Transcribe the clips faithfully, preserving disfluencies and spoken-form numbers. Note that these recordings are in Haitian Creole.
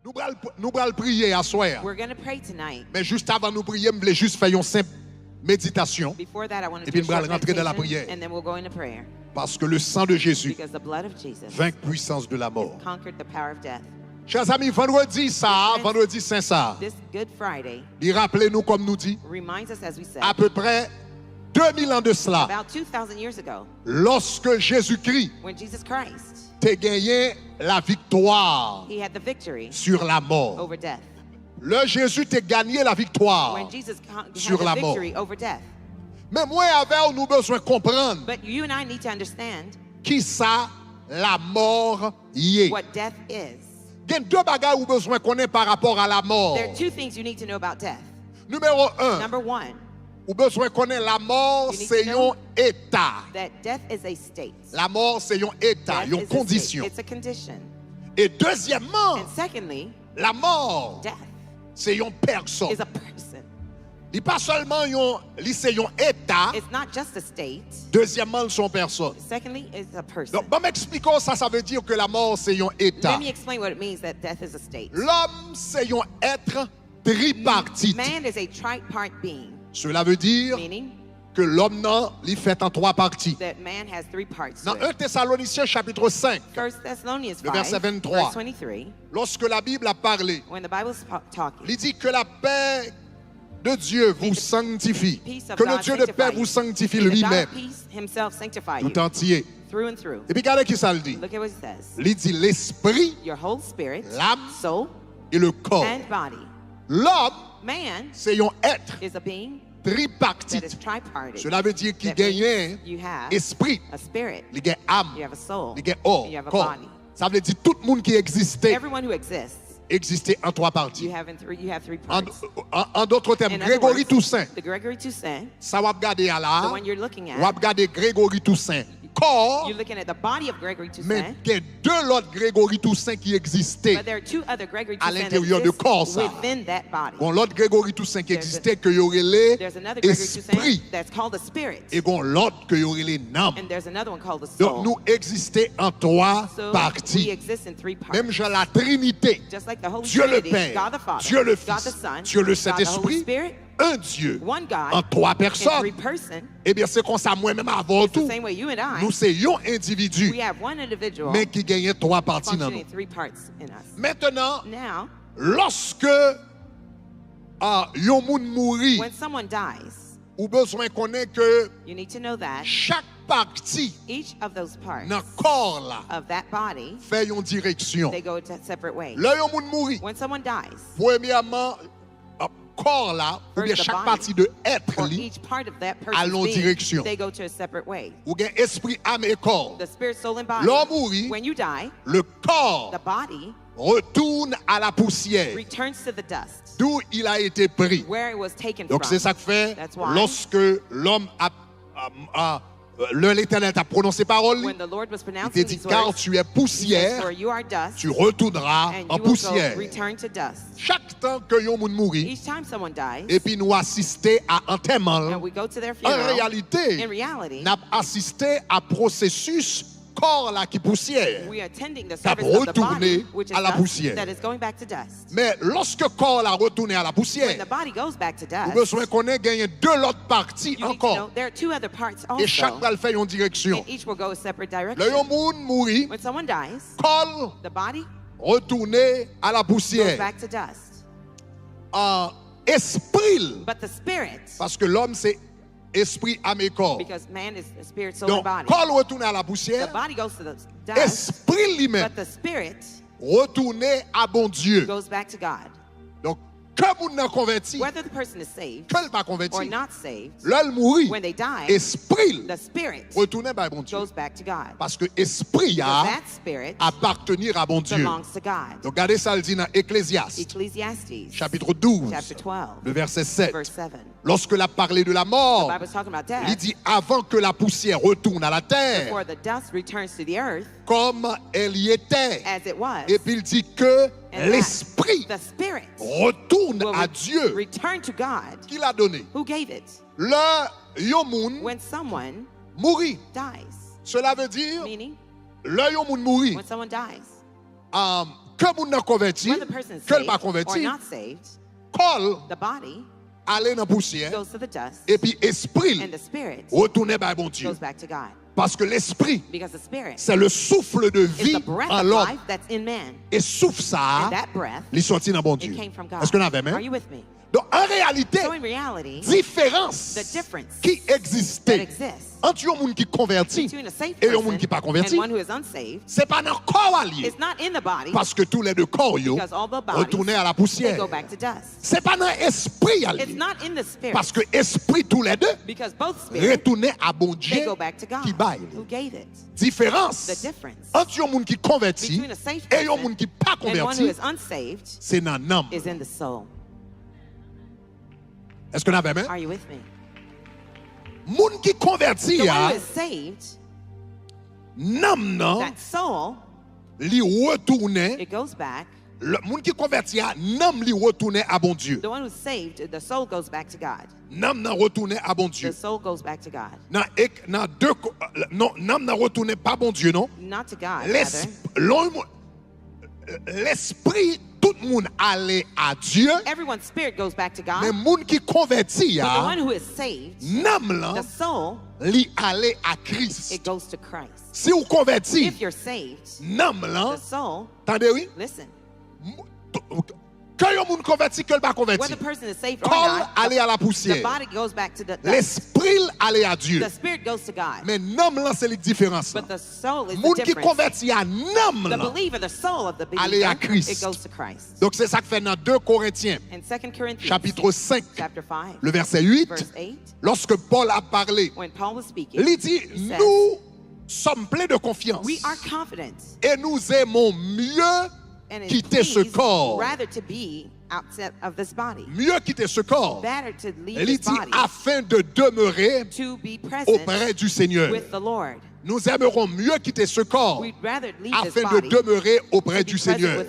Nou pral, nou pral priye aswè a. We're going to pray tonight. Men jis avan nou priye, m vle jis fè yon senp meditasyon. Before that, I want to Epi do a nou pral short rantre nan meditation, lapriyè. And then we'll go into prayer. Paske le sang de Jésus Because the blood of Jesus vainc puissance de la mort. Conquered the power of death. Chèzanmi, vandredi sa a, Friends, vandredi sen sa a, This Good Friday li raple nou, kòm nou di, reminds us, as we said, apeprè de mil an de sela, about two thousand years ago, lòske Jezikri when Jesus Christ, te genyen laviktwa he had the victory sur la mort. Over death. Lè Jezi te ganye laviktwa When Jesus con- had sur the la mort. Victory over death. Men mwen avè w, nou bezwen konprann But you and I need to understand ki sa lamò ye. What death is. Gen de bagay ou bezwen konnen pa rapò a lamò. There are two things you need to know about death. Nimewo en, Number one, ou bezwen konnen lamò You need se to know yon eta. That death is a state. Lamò se yon eta, Death yon is a state. Kondisyon. It's a condition. E dezyèmman, And secondly, lamò death se yon pèsòn. Is a person. Li pa sèlman yon, li se yon eta. It's not just a state. Dezyèmman, li se yon pèsòn. Secondly, it's a person. Donk, ban m eksplike w sa sa vle di ke lamò se yon eta. Let me explain what it means that death is a state. Lòm se yon èt tripartit. Man is a tripart being. Cela veut dire Meaning ke lòm nan, li fèt an twa pati. That man has three parts. Nan en Tesalonisyen chapit senk, First Thessalonians le verset five, vingt-trois, verse twenty-three. Lorsque la Bible a parlé, When the Bible is talking, li di que la paix de Dieu vous sanctifie, peace of que le God Dieu de paix sanctify vous you. Sanctifie May the lui-même, God peace himself sanctify you tout entier. Through and through. Epi gade ki sa l di. Look at what it says. Li di l'esprit, Your whole spirit, l'âme soul, et le corps. And body. Lòm Man se yon èt is a being that tripartit. Is tripartite. Cela veut dire ki That means genyen you have esprit, a spirit, li gen am, you have a soul, li gen kò, and you have a kò. Body. Sa vle di tout moun ki egziste, Everyone who exists, egziste an twa pati. You have in three, you have three An, parts. An, an dòt tèm, In other Gregory words, Toussaint, The Gregory Toussaint, sa w ap gade a la, The one you're looking at, w ap gade Gregory Toussaint. Kò, You're looking at the body of Gregory men Toussaint, gen de lòt Gregory Toussaint ki egziste. But there are two other Gregory À Toussaint that l'intérieur de exist corps sa. Within that body. Gon lòt Gregory Toussaint ki There's a- egziste ke yo rele There's another Gregory esprit. Toussaint that's called the spirit. E gon lòt ke yo rele nanm. And there's another one called the Donk soul. Nou egziste an twa So pati. We exist in three parts. Menm jan la Trinité, Just like the Holy Dieu le Trinity, Père, God the Father, Dieu le God the Fils, Son, Dieu le God the Holy Saint-Esprit, Spirit, un Dieu, One God, an twa in three pèsòn. Person. Ebyen, se konsa mwen menm avè w It's the tou. Same way you and I. Nou se yon endividi, We have one individual men ki genyen twa pati nan functioning nou. Three parts in us. Mentenan, Now, lòske ah, yon moun mouri, When someone dies, ou bezwen konnen ke You need to know that chak pati each of those parts nan kò la of that body, fè yon direksyon. They go to separate ways. Lè yon moun mouri, When someone dies, premyèman, ah, kò la, First, oubyen the chak body, pati de èt or li, each part of that al person's yon being, direksyon. They go to a separate way. Ou gen espri, am e kò. The spirit, soul, and body. Lè w mouri, When you die, le corps the body retourne à la poussière, returns to the dust, d'où il a été pris. Where it was taken Donk, from. Se sa k fè, That's why lòske lòm ap, ah, ah, lè Letènèl t ap pwononse pawòl li, When the Lord was li te pronouncing di, these car words, tu es He says, poussière, For you are dust, tu retourneras and en you will go poussière. Return to dust. Chak tan ke yon moun mouri, Each time someone dies, epi nou asiste a antèman l, and we go to their an funeral, reyalite, in reality, n ap asiste a pwosesis kò la ki pousyè, we are attending the k ap service of the retounen body, which is a la dust, pousyè. That is going back to dust. Men lòske kò la retounen a la pousyè, When the body goes back to ou dust, bezwen konnen genyen de lòt pati you need to ankò. Know there are two other parts E chak also, pral fè yon direksyon. And each will go a separate Lè direction. Yon moun mouri, When someone dies, kò l The body retounen a la goes pousyè. Back to dust. Ah, espri l, But the spirit, paske lòm se espri, am e kò. Because man is a spirit, soul, Donk, and body. Kò l retounen a la pousyè, The body goes to the dust, espri l li menm, But the spirit retounen a Bondye. Goes back to God. Donk, ke moun nan konvèti, Whether the person is saved ke l pa or konvèti, not saved, lè l mouri, when they die, espri l the spirit retounen bay Bondye. Goes back to God. Paske espri Because a that spirit apartenir a Bondye. Belongs to God. Donk, gade sa l di nan Eklezyas, Ecclesiastes, chapit douz, chapter twelve, le vèsè sèt. Verse seven. Lòske l ap pale de lamò, The Bible is talking about death. Li di, avan ke la pousyè retounen a la tè, Before the dust returns to the earth, kòm èl yete, as it was, epi l di ke and that lespri the spirit retounen will a re- Dye. Return to God. Ki l a done? Who gave it? Lè yon moun When someone mouri, dies, cela veut dire, meaning lè yon moun mouri, when someone dies, um, Ke moun nan konvèti, ke l pa konvèti, kò l ale nan pousyè, epi espri l retounen bay Bondye. Paske lespri, c'est le souffle de vie en l'homme. E souf sa a, li soti nan Bondye. Èske n avè m? Donk, an reyalite, diferans ki egziste ant yon moun ki konvèti e yon moun ki pa konvèti, se pa nan kò a l ye. Paske toulède kò yo retounen a la pousyè. Se pa nan espri a l ye. Paske espri toulède retounen a Bondye ki bay li. Diferans ant yon moun ki konvèti e yon moun ki pa konvèti, se nan nanm. Èske n avè m? Moun ki konvèti a, nanm nan, li retounen. Moun ki konvèti a, nanm li retounen a Bondye. Nanm nan retounen a Bondye. Nan, nan de, non, nanm nan retounen pa Bondye, non. Lespri tout moun ale a Dye, men moun ki konvèti a, nanm lan, li ale a Kris. Si w konvèti, nanm lan, tande wi, ke yon moun konvèti, ke l pa konvèti, kò l ale a la pousyè, lespri l ale a Dye, men nanm lan se li k diferans lan. Moun ki konvèti a, nanm lan ale a Kris. Donk, se sa k fè nan de Korentyen, chapit senk, le vèsè uit, lòske Pòl ap pale, li di, nous sommes pleins de confiance et nous aimons mieux quitter ce corps. Mieux quitter ce corps. Li di, afin de demeurer auprès du Seigneur. Nous aimerons mieux quitter ce corps afin de demeurer auprès du Seigneur.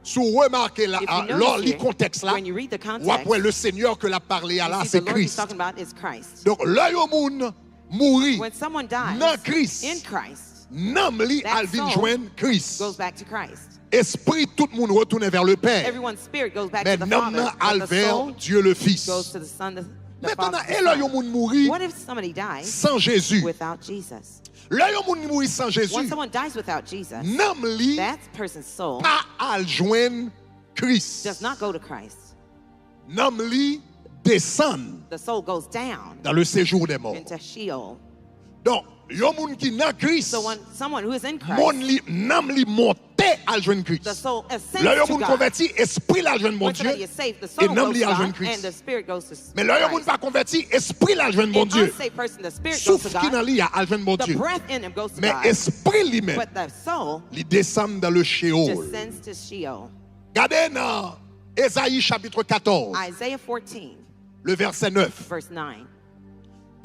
Si w remake la, lè w li kontèks la, w ap wè le Seigneur ke l ap pale a la, se Kris. Donk, lè yon moun mouri nan Kris, nanm li al vin jwenn Kris. Espri tout moun retounen vè le Pè, men nanm nan al vè Dye le Fis. Mentnan, e lè yon moun mouri san Jezi? Lè yon moun mouri san Jezi, nanm li pa al jwenn Kris. Nanm li desann dans le séjour des morts. Donk, yon moun ki nan Kris, moun li, nanm li monte al jwenn Kris. Lè yon moun konvèti, espri l al jwenn Bondye, e nanm li al jwenn Kris. Men lè yon moun pa konvèti, espri l al jwenn Bondye. Souf ki nan li a al jwenn Bondye. Men espri li menm, li desann dans le Sheol. Gade nan Ezayi chapit katòz, le vèsè nèf.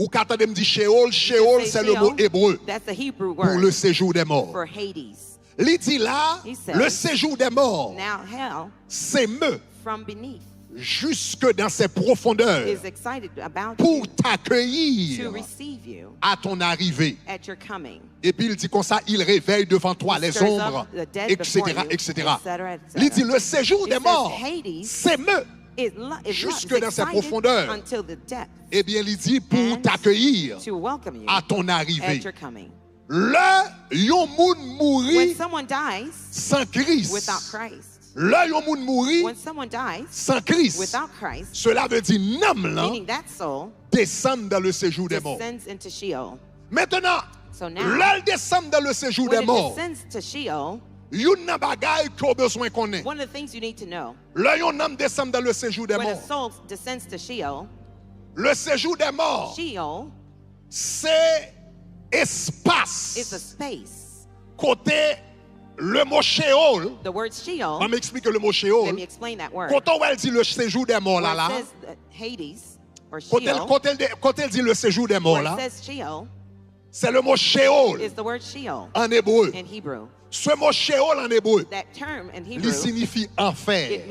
Ou ka tande m di Sheol. Sheol, se le mo ebre pour le séjour des morts. Li di la, le séjour des morts s'émeut jusque dans ses profondeurs pour t'accueillir à ton arrivée. Epi l di konsa, il réveille devant toi les ombres, et cetera, et cetera. Li di, le séjour des morts s'émeut jusque dans ses profondeurs. Ebyen, li di, pour t'accueillir à ton arrivée. Lè yon moun mouri san Kris, lè yon moun mouri san Kris, cela veut dire nanm lan desann dans le séjour des morts. Mentnan, lè l desann dans le séjour des morts, youn nan bagay ke w bezwen konnen, lè yon nanm desann dans le séjour des morts, le séjour des morts, se espas kote le mo Sheol, ban m eksplike le mo Sheol, kote w wè l di le séjour des morts la, la, kote l, kote l de-, kote l di le séjour des morts la, se le mo Sheol an ebre. Ce mot Sheol en hébreu, li siyifi anfè.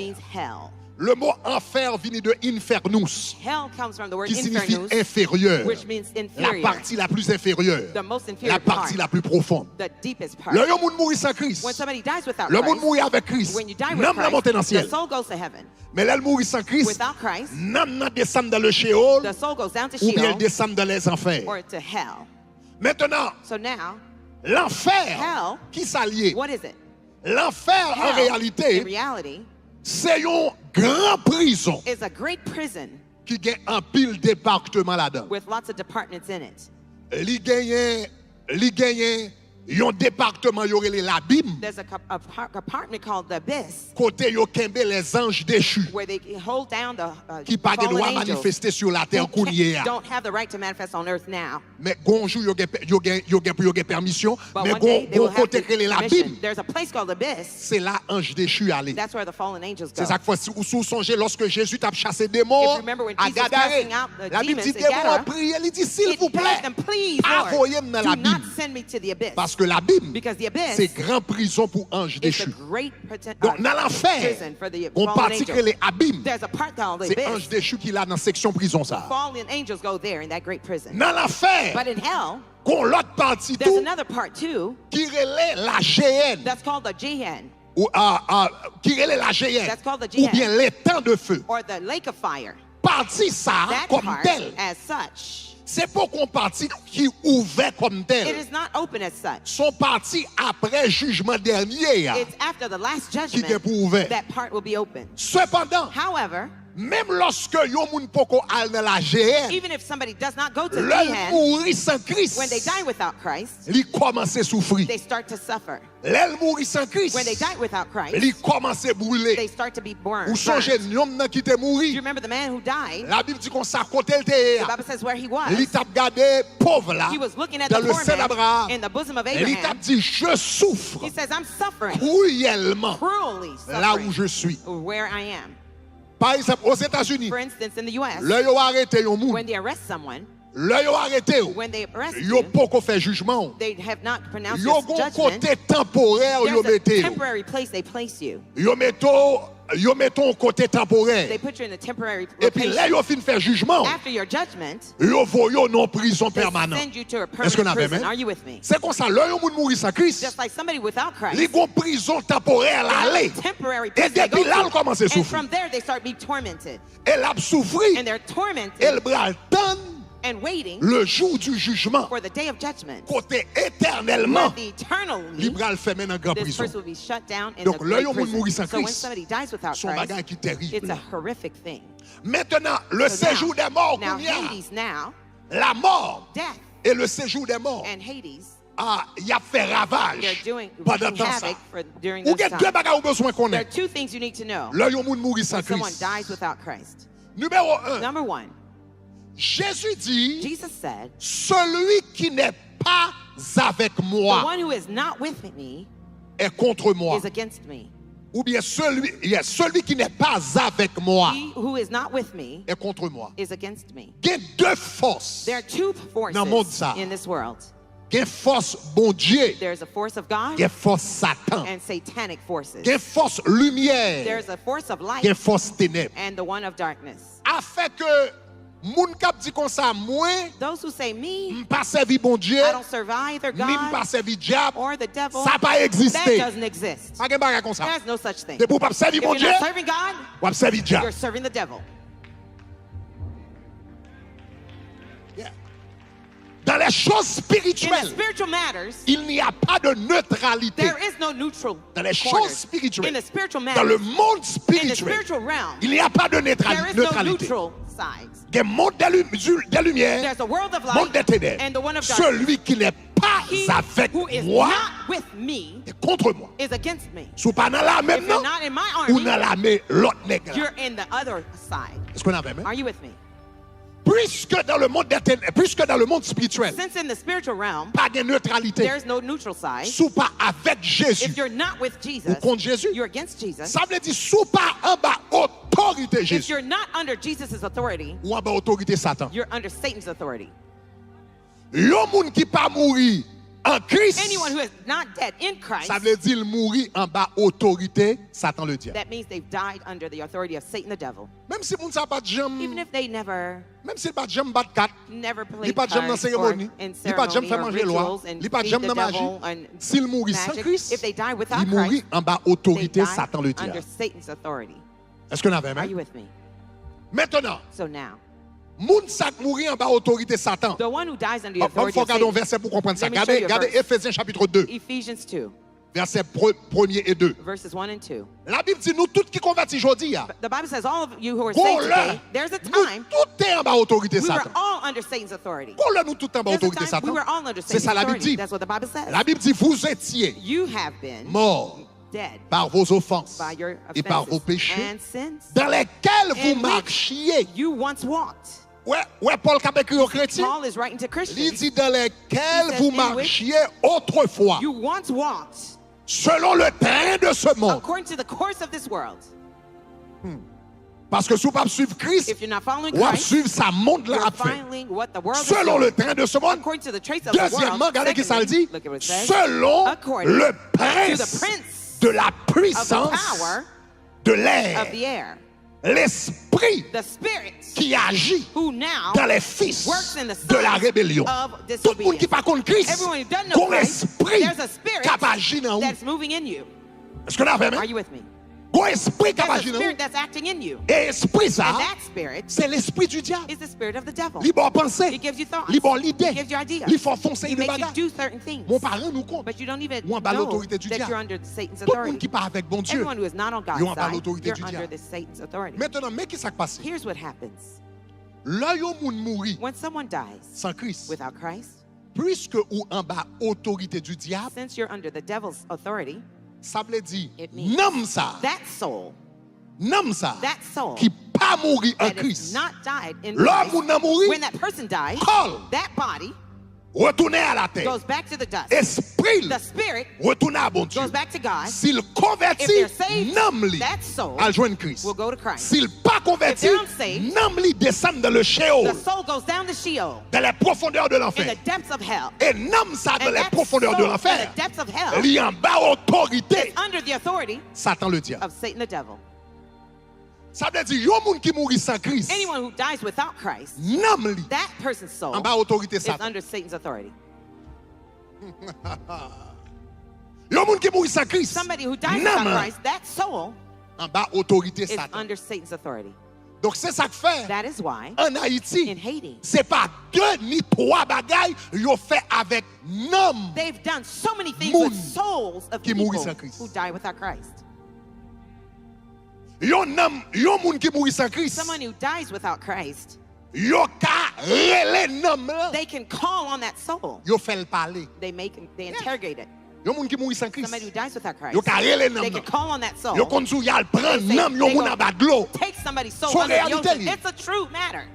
Le mot enfer vini de infernus, Hell comes from the word qui signifie infernus, inférieur. Which means La inferior. Partie la plus inférieure. The most La inferior partie part. La plus profonde. The deepest part. Lè yon moun mouri san Kris, When somebody dies without lè moun Christ, mouri avèk Kris, when you die with nanm nan monte nan Christ, the syèl. Soul goes to heaven. Men lè l mouri san Kris, Without Christ, nanm nan desann dan le Sheol The soul goes down to oubyen l Sheol, desann dan lèzanfè. Or to hell. Mentnan, So now, lanfè, Hell, ki sa l ye? What is it? Lanfè, an Hell, reyalite, in reality, se yon gran prizon is a great prison ki gen anpil depatman ladan. With lots of departments in it. Li genyen, li genyen yon depatman yo rele labim, There's a, co- a par- compartment called the abyss, kote yo kenbe lèzanj dechi, where they hold down the uh, ki pa gen fallen dwa angels manifeste sou latè who kounye can't- a. Don't have the right to manifest on earth now. Men gon jou yo gen, yo gen, yo gen pou yo gen pèmisyon, But men one gon, day they will gon have kote the k rele permission. Labim. There's a place called the abyss. Se la anj dechi ale. That's where the fallen angels go. Se sa k fè, si, si w sonje, lòske Jezi t ap chase demon If you remember when a Jesus was Gadaren, casting out the Labib demons di in demon an Gadara, priye, li di, silvouplè, Please, pa Lord, voye m nan do Labim. Not send me to the abyss. Paske Labim, Because the abyss se gran prizon pou anj is the dechi. Great prison, Donk, nan lanfè, prison for the gon fallen pati k angels. Rele Abim. There's a part called the Se anj abyss. Dechi ki la nan seksyon prizon sa a. Fallen angels go there in that great prison. Nan lanfè, But in hell, gon lòt pati there's tou another part too ki rele Lajeyèn. That's called the Gehenna. Ou, a, a, ki rele Lajeyèn. That's called the Gehenna. Oubyen letan de fe. Or the lake of fire. Pati sa a That kòm part, tèl, as such, se poko yon pati ki ouvè kòm it tèl. Is not open as such. Se yon pati apre jijman dènye a It's after the last ki gen judgment pou ouvè. That part will be open. Sepandan, However, menm lòske yon moun poko al nan Lajeyèn, Even if somebody does not go to lè l Gehenna, mouri san Kris, when they die without Christ, li kòmanse soufri. They start to suffer. Lè l mouri san Kris, When they die without Christ, li kòmanse brule. They start to be burned. Ou sonje nonm nan ki te mouri? You remember the man who died? Labib di konsa, kote l te ye The a, Bible says where he was. Li t ap gade pov la He was looking at dans the le poor sein man d'Abraham. In the bosom of E li t ap Abraham. Di, je souffre He says, I'm suffering cruellement cruelly là où suffering je suis. Where I am. Pa egzanp, Ozetazini, For instance, in the U S, lè yo arete yon moun, when they arrest someone, lè yo arete w, when they arrest yo you, poko fè jijman w. They have not pronounced Yo your gon judgment. Kote tanporè yo There's a mete yo. Temporary place they place you. Yo mete w, yo mete w kote tanporè. They put you in a temporary Epi lè location. Yo fin fè jijman w, After your judgment, yo voye w nan prizon they pèmanan. Send you to a Èske n permanent avè m? Prison. Are you with me? Se konsa, lè yon moun mouri san Kris, Just like somebody without Christ, li gon prizon tanporè l they have ale. A temporary E prison they go depi la, l to. Kòmanse And soufri. From there, they start to be tormented. E l ap soufri. And they're E tormented l pral tann and waiting le jour du jugement, for the day of judgment, kote where etènèlman eternally li pral fèmen nan gran this prizon. Person will be shut down in Donk, the lè great yon moun Prison. Mouri san So when Kris, Somebody dies without se yon Christ, Bagay ki tèrib. It's a horrific thing. Mentnan, le So séjour des morts, Now, kounye a, Hades now, la mort death, et le séjour des morts, and Hades, ah, y ap fè ravaj they're doing pandan wreaking tan sa. Havoc for during Ou this Gen de Time. Bagay ou bezwen konnen. There are two things you need to know. Lè yon moun mouri san When someone Kris. Dies without Christ. Nimewo en, Number one, Jezi di, Jesus said, celui qui n'est pas avec the moi one who is not with me est contre moi. Is against me. Oubyen celui, yes, celui qui n'est pas avec moi He who is not with me est contre moi. Is against me. Gen de fòs. There are two forces Nan mond sa. In this world. Gen fòs Bondye. There's a force of God Gen fòs Satan. And satanic forces. Gen fòs limyè. There's a force of light Gen fòs tenèb. And the one of darkness. Afè ke moun k ap di konsa, mwen, Those who say me, m pa sèvi Bondye, I don't serve either ni m pa God sèvi dyab, or the devil, sa pa egziste. That doesn't exist. Pa gen bagay konsa. There's no such thing. Depi w p ap sèvi If you're Bondye, not serving God, w ap sèvi dyab. You're serving the devil. Yeah. Dans les choses In the spirituelles, spiritual matters, il n'y a pas de neutralité. There is no neutral. Dans les Corner. Choses spirituelles, In the spiritual dans le matters, monde In the spirituel, spiritual realm, il n'y a pas de neutra- There is no neutralité. Neutral sides. Gen mond de, lu- de lumière, There's a world of light monde des ténèbres. And the one of darkness. Celui qui n'est pas He avec who is moi not with me est contre moi. Is against me. Si w pa nan lame If m you're nan, not in my ou army, nan lame lòt nèg la. You're in the other side. Èske w avè m? Are you with me? Puisque dans le monde des ténèbres, puisque dans le monde spirituel, Since in the spiritual realm, pa gen neutralité. There's no neutral side. Si w pa avèk Jezi, If you're not with ou Jesus, kont Jezi. You're against Jesus. Sa vle di, si w pa anba otorite If Jezi, you're not under Jesus' authority, ou anba otorite Satan. You're under Satan's authority. Yon moun ki pa mouri An Kris, Anyone who is not dead in Christ, sa vle di l mouri anba otorite Satan le dyab. That means they've died under the authority of Satan the devil. Menm si moun sa pa t janm, Even if they never menm si l pa t janm bat kat, never li played pa t janm nan cards or seremoni, in li pa t janm ceremony fè or manje lwa, rituals and li pa t feed janm the nan maji, devil and si l mouri san magic, Kris, if they die without li mouri Christ, anba they otorite died Satan le dyab. Under Satan's authority. Èske n avè Are you m? With me? Mentnan, So now, moun sa k mouri anba otorite Satan. The one who dies under the Ban m authority fè w of gade yon Satan. Vèsè pou w konprann sa. Let me show Gade, you a gade verse. Efezyen chapit de, Ephesians two, vèsè pre- premye e de. Verses one and two. Labib di nou tout ki konvèti jodi a. The Bible says all of you who are Gon saved lè, today, there's a nou time tout te anba otorite we were Satan. All under Satan's authority. Gon lè nou tout te anba There's a otorite time we Satan. Were all under Se Satan's sa Labib authority. Di. That's what the Bible says. Labib di, vous étiez You have been morts Dead par vos offenses by your et par vos offenses péchés, and sins dans lesquels vous in which marchiez. You once walked. Wè, wè Pòl k ap ekri yo kretyen. Paul is writing to Li Christians. Di, dans lesquels He says, vous "In which marchiez autrefois, you once walked selon le train de ce monde. According to the course of this world." Paske si w p ap suiv Kris, If you're not following w ap Christ, suiv sa mond la you're ap fè. Following what the world is Selon le doing. Train de ce monde. According to the traits of the world. Deuxièmement, gade ki sa l di. Secondly, look at what it says. Selon According le to the prince prince de la of the puissance power de of l'air. The air. L'esprit The spirit qui agit who now dans les fils works in the de la sons rébellion. Of Tout moun ki disobedience. Pa konn Kris, Everyone who doesn't know gon Christ, esprit There's a spirit k ap aji nan ou. That's moving in you. Èske n avè m? Are you with me? Gon esprit k ap There's aji a nan spirit ou. That's acting in you. E esprit sa, And that spirit c'est l'esprit du diable. Is the spirit of the devil. Li ba w panse. He gives you thoughts. Li ba w lide. He gives you ideas. Li fè w fè yon seri He de makes you bagay. Do certain things. Men w pa rann ou kont. But you don't even Ou anba know lotorite du that diable. You're under Satan's Tout moun authority. Ki pa avèk Bondye, Everyone who is not on God's yo anba side, lotorite you're du under diable. The Satan's authority. Mentnan, men ki sa k pase? Here's what happens. Lè yon moun mouri When someone dies san Kris, without Christ, piske ou anba otorite du diable, since you're under the devil's authority, sa vle di it means nanm sa, that soul, nanm sa that soul ki pa mouri an that is Kris, not died in lè Christ, moun nan mouri, when that person dies, kò l that body retounen a latè. Goes back to the dust. Espri l The spirit retounen a Bondye. Goes back to God. Si l If konvèti, they're saved, nanm li that soul al jwenn Kris. Will go to Christ. Si l pa konvèti, If they're unsaved, nanm li desann dans le Sheol, the soul goes down to Sheol, dans les profondeurs de in l'enfer. The depths of hell. E nanm sa dans les profondeurs de l'enfer, The depths of hell, li anba otorite under the authority Satan le diable. Of Satan the devil. Sa vle di, yon moun ki mouri san Kris, Anyone who dies without Christ, nanm li that person's soul anba otorite is Satan. Under Satan's authority. Yon moun ki mouri san Kris, Somebody who dies nanm without la Christ, that soul anba otorite is Satan. Under Satan's authority. Donk, se sa k fè, That is why, ann Ayiti, in Haiti, se pa de ni twa bagay yo fè avèk nanm they've done so many things Moun with souls of ki mouri people san Kris. Who die without Christ. Yon nanm, yon moun ki mouri san Kris, Someone who dies without Christ, yo ka rele nanm lan, they can call on that soul. Yo fè l pale. They make, they interrogate it. Yon moun ki mouri san Kris, Somebody who dies without Christ, yo ka rele nanm they nan. Can call on that soul. Yo konn di w y al pran nanm yon moun anba dlo. Take somebody's soul Son under the reyalite ocean. Li. It's a true matter.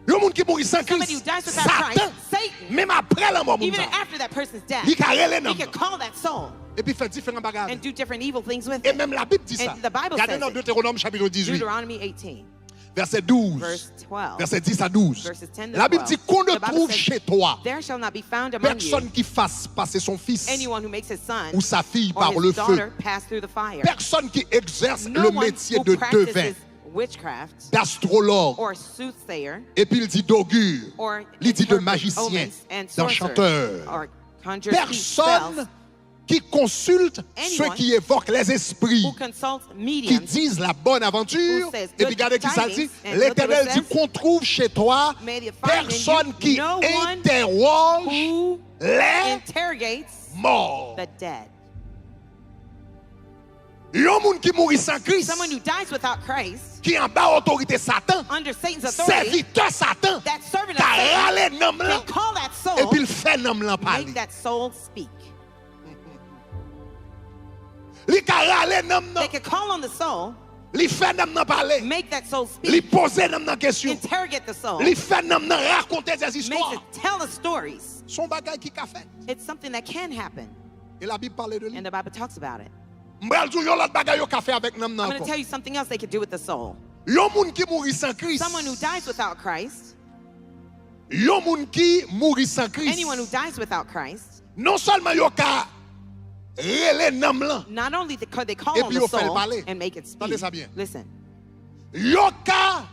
Yon moun ki mouri san Somebody who Kris, dies without Satan, Christ, Satan, menm apre lanmò moun Even sa, after that person's death, li ka rele he nanm can nan call that soul epi fè diferan bagay and avè. Do different evil things with E it. Menm Labib di sa. And the Bible Gade says nan it. Deutéronome chapit dizuit, Deuteronomy eighteen, vèsè douz, verse twelve. Vèsè dis a douz. Verses ten to Labib twelve. Di, qu'on ne The Bible trouve says, chez toi There shall not be found among you personne qui fasse passer son fils anyone who makes his son ou sa fille or par le his feu, daughter pass through the fire, personne qui exerce no le one métier who de practices devin, witchcraft d'astrologue, or soothsayer et puis il dit d'augure, or il dit de interprets magicien, omens and sorcerer d'enchanteur, or conjures these spells, personne qui consulte ceux Anyone qui évoquent les esprits, who consults qui mediums, disent la bonne aventure, who says et puis good gardez qui ça dit, tidings, and look at what it l'Éternel dit says. Qu'on trouve chez toi May they find in personne you qui no one interroge who les interrogates morts. The dead. Yon moun ki mouri san Kris, Someone who dies without Christ, ki anba otorite Satan, under Satan's authority, sèvitè Satan, that servant of ka Satan rale nanm lan, can call that soul, epi l fè nanm lan make pale. That soul speak. Li ka rale nanm They nan, can call on the soul, li fè nanm nan pale, make that soul speak, li poze nanm nan kesyon, interrogate the soul, li fè nanm nan rakonte dèz makes istwa. It tell the stories. Se yon bagay ki ka fèt. It's something that can happen. E Labib pale de li. And the Bible talks about it. M pral di w yon lòt bagay yo ka fè avèk nanm nan I'm going to ankò. Tell you something else they could do with the soul. Yon moun ki mouri san Kris. Someone who dies without Christ. Yon moun ki mouri san Kris. Anyone who dies without Christ. Non sèlman yo ka rele nanm lan, Not only the, could they call on epi the yo fè l soul pale. And make it Tande speak. Sa byen. Listen, Yo ka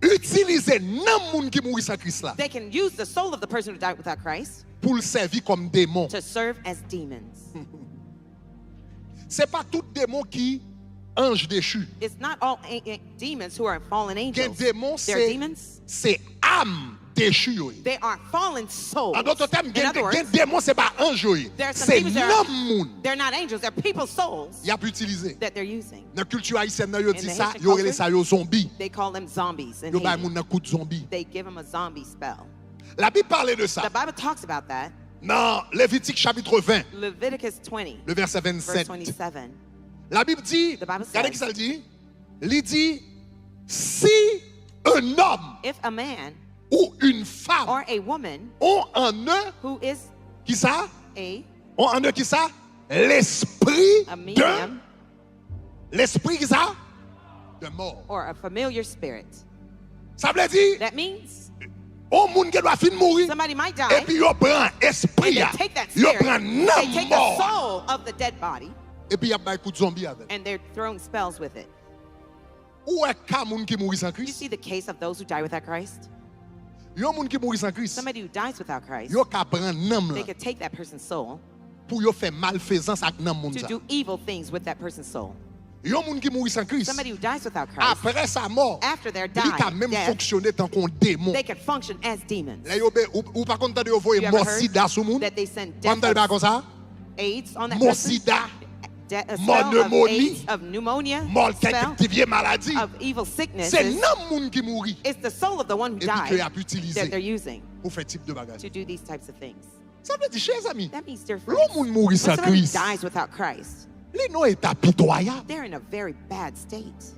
itilize nanm moun ki mouri san Kris la they can use the soul of the person who died without Christ pou l sèvi kòm demon. To serve as demons. Se pa tout demon ki anj dechi. It's not all a- a- demons who are fallen Gen angels. Demon There are se demons. Se am dechi yo ye. They are fallen souls. An dòt tèm, In gen, other words, gen demon se pa anj yo ye. There are some Se demons that nanm are, moun they're not angels. They're people's souls y ap itilize. That they're using. Nan kilti ayisyen nan yo In di the sa, Haitian yo rele culture, sa yo zonbi. They call them zombies in Yo bay Haiti. Moun nan kout zonbi. They give them a zombie spell. Labib pale de sa. The Bible talks about that. Nan Levitik chapit ven, Leviticus twenty, le vèsè verse vennsenk. twenty-seven. Labib di, The Bible gade says, ki sa l di. Li di, si un homme If a man ou une femme or a woman ont en eux, who is ki sa? a Ont en eux ki sa? L'esprit A d'un, medium. L'esprit ki sa? De mort. Or a familiar spirit. Sa vle di, That means yon moun gen dwa fin mouri, somebody might die epi yo pran and espri they a, take that yo spirit, pran they nanm take mò the a, soul of the dead body epi y ap bay kout zonbi avè l. And they're throwing spells with it. Ou wè ka moun ki mouri san You Kris? See the case of those who die without Christ? Yon moun ki mouri san Kris, Somebody who dies without Christ, yo ka pran nanm they lan could take that person's soul pou yo fè malfezans ak nanm moun to sa. Do evil things with that person's soul. Yon moun ki mouri san Kris, Somebody who dies without Christ, apre sa mò, after their li ka die, menm death, fonksyone tankou yon demon. They can function as demons. Lè yo be, ou, ou pa konn tande yo voye You ever mò heard sida sou moun? That they send Ou pa konn tande bagay devils, konsa? Aids on that Mò person? sida, De- a mò spell of nemoni, aids, of pneumonia, mò kèk spell vye maladi. Of evil sicknesses. Se nanm moun ki mouri It's the soul of the one who epi ke y died ap itilize that they're using Pou fè tip de bagay. To do these types of things. Sa vle di, chè zanmi, That means, dear lè yon friends, moun mouri when san somebody Kris, dies without Christ, li nan eta pitwayab. They're in a very bad state.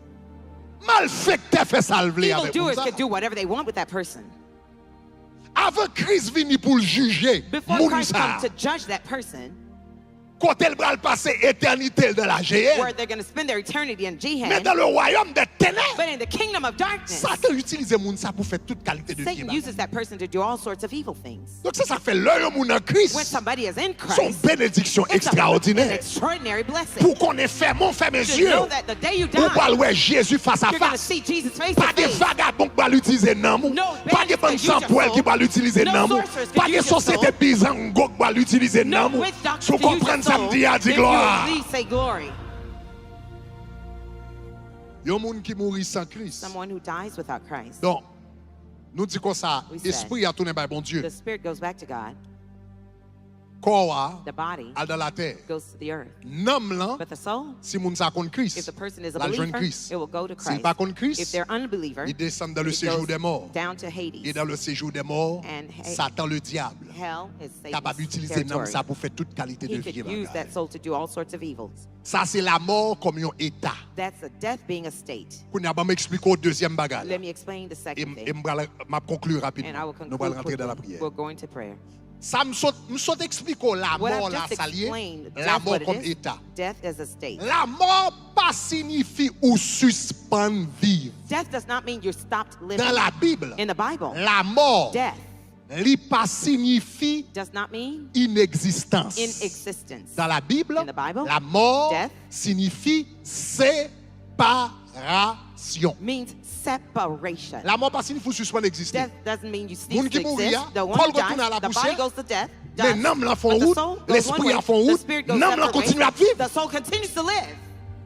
Malfektè fè sa l vle Evil avèk moun doers sa. Can do whatever they want with that person. Avan Kris vini pou l jije Before moun Christ sa, comes to judge that person, kote l pral pase etènite l nan la where jeyèn, they're going to spend their eternity in men Gehenna, dan le wayòm dè tenèb, but in the kingdom of darkness, Satan itilize moun sa pou fè tout kalite de vye Satan bagay. Uses that person to do all sorts of evil things. Donk se sa k fè lè yon moun nan Kris, When somebody is in se yon Christ, benediksyon it's a, an ekstraòdinè. Extraordinary blessing. Pou konnen, fèmen w fèmen To zye know w, that the day you ou pral die, wè Jezi fas a You're going to fas. See Jesus face to Pa gen face. Vagabon k pral itilize nanm ou. No Pa gen bandits bann can use your sanpwèl soul. Ki pral itilize No nanm ou. Sorcerers can Pa gen use your sosyete soul. Bizango k pral itilize No nanm ou. Witch doctor Si w can use your konprann sa m soul. Di a, di If you glwa. Believe, say glory. Yon moun ki mouri san Kris. Someone who dies without Christ. Donk, nou di konsa, We said, espri a tounen bay Bondye. The spirit goes back to God. Kò a The body al nan latè. Goes to the earth. Nanm lan, But the soul, si moun sa konn Kris, if the person is a l al jwenn believer, Kris. It will go to Si l Christ. Pa konn Kris, If they're unbeliever, li desann dans le it séjour goes des morts. Down to Hades. Et dans le séjour des morts, And Ha- Satan le diable Hell is Satan's kapab itilize nanm territory. Sa pou fè tout kalite de He could vye use bagay. That soul to do all sorts of evils. Sa se lamò kòm yon eta. That's a death being a state. Kounye a ban m eksplike w dezyèm bagay la. Let me explain the second E m- thing. E m pral, m ap konkli And rapidman. I will Nou pral conclude rantre dans la Quickly. Prière. We'll go into prayer. Sa m sot, m sot eksplike w What lamò I've la, just sa l ye, explained, death, lamò what it kòm is, eta. Death as a state. Lamò pa siyifi ou sispann viv. Death does not mean you stopped living. Dans la Bible, In the Bible, lamò, death li pa siyifi does not mean inegzistans. In existence. Dans la Bible, In the Bible, lamò death siyifi separasyon. Means separation. Lamò pa siyifi ou sispann egziste. Death doesn't mean you cease Moun ki to mouri a, exist. The one kò who l retourne à la dies, the body poussière, goes to death, men dust, nanm lan fè but yon the wout, soul goes one lespri way, a fè yon the wout, spirit goes nanm lan separate ways, kontinye ap viv. The soul continues to live.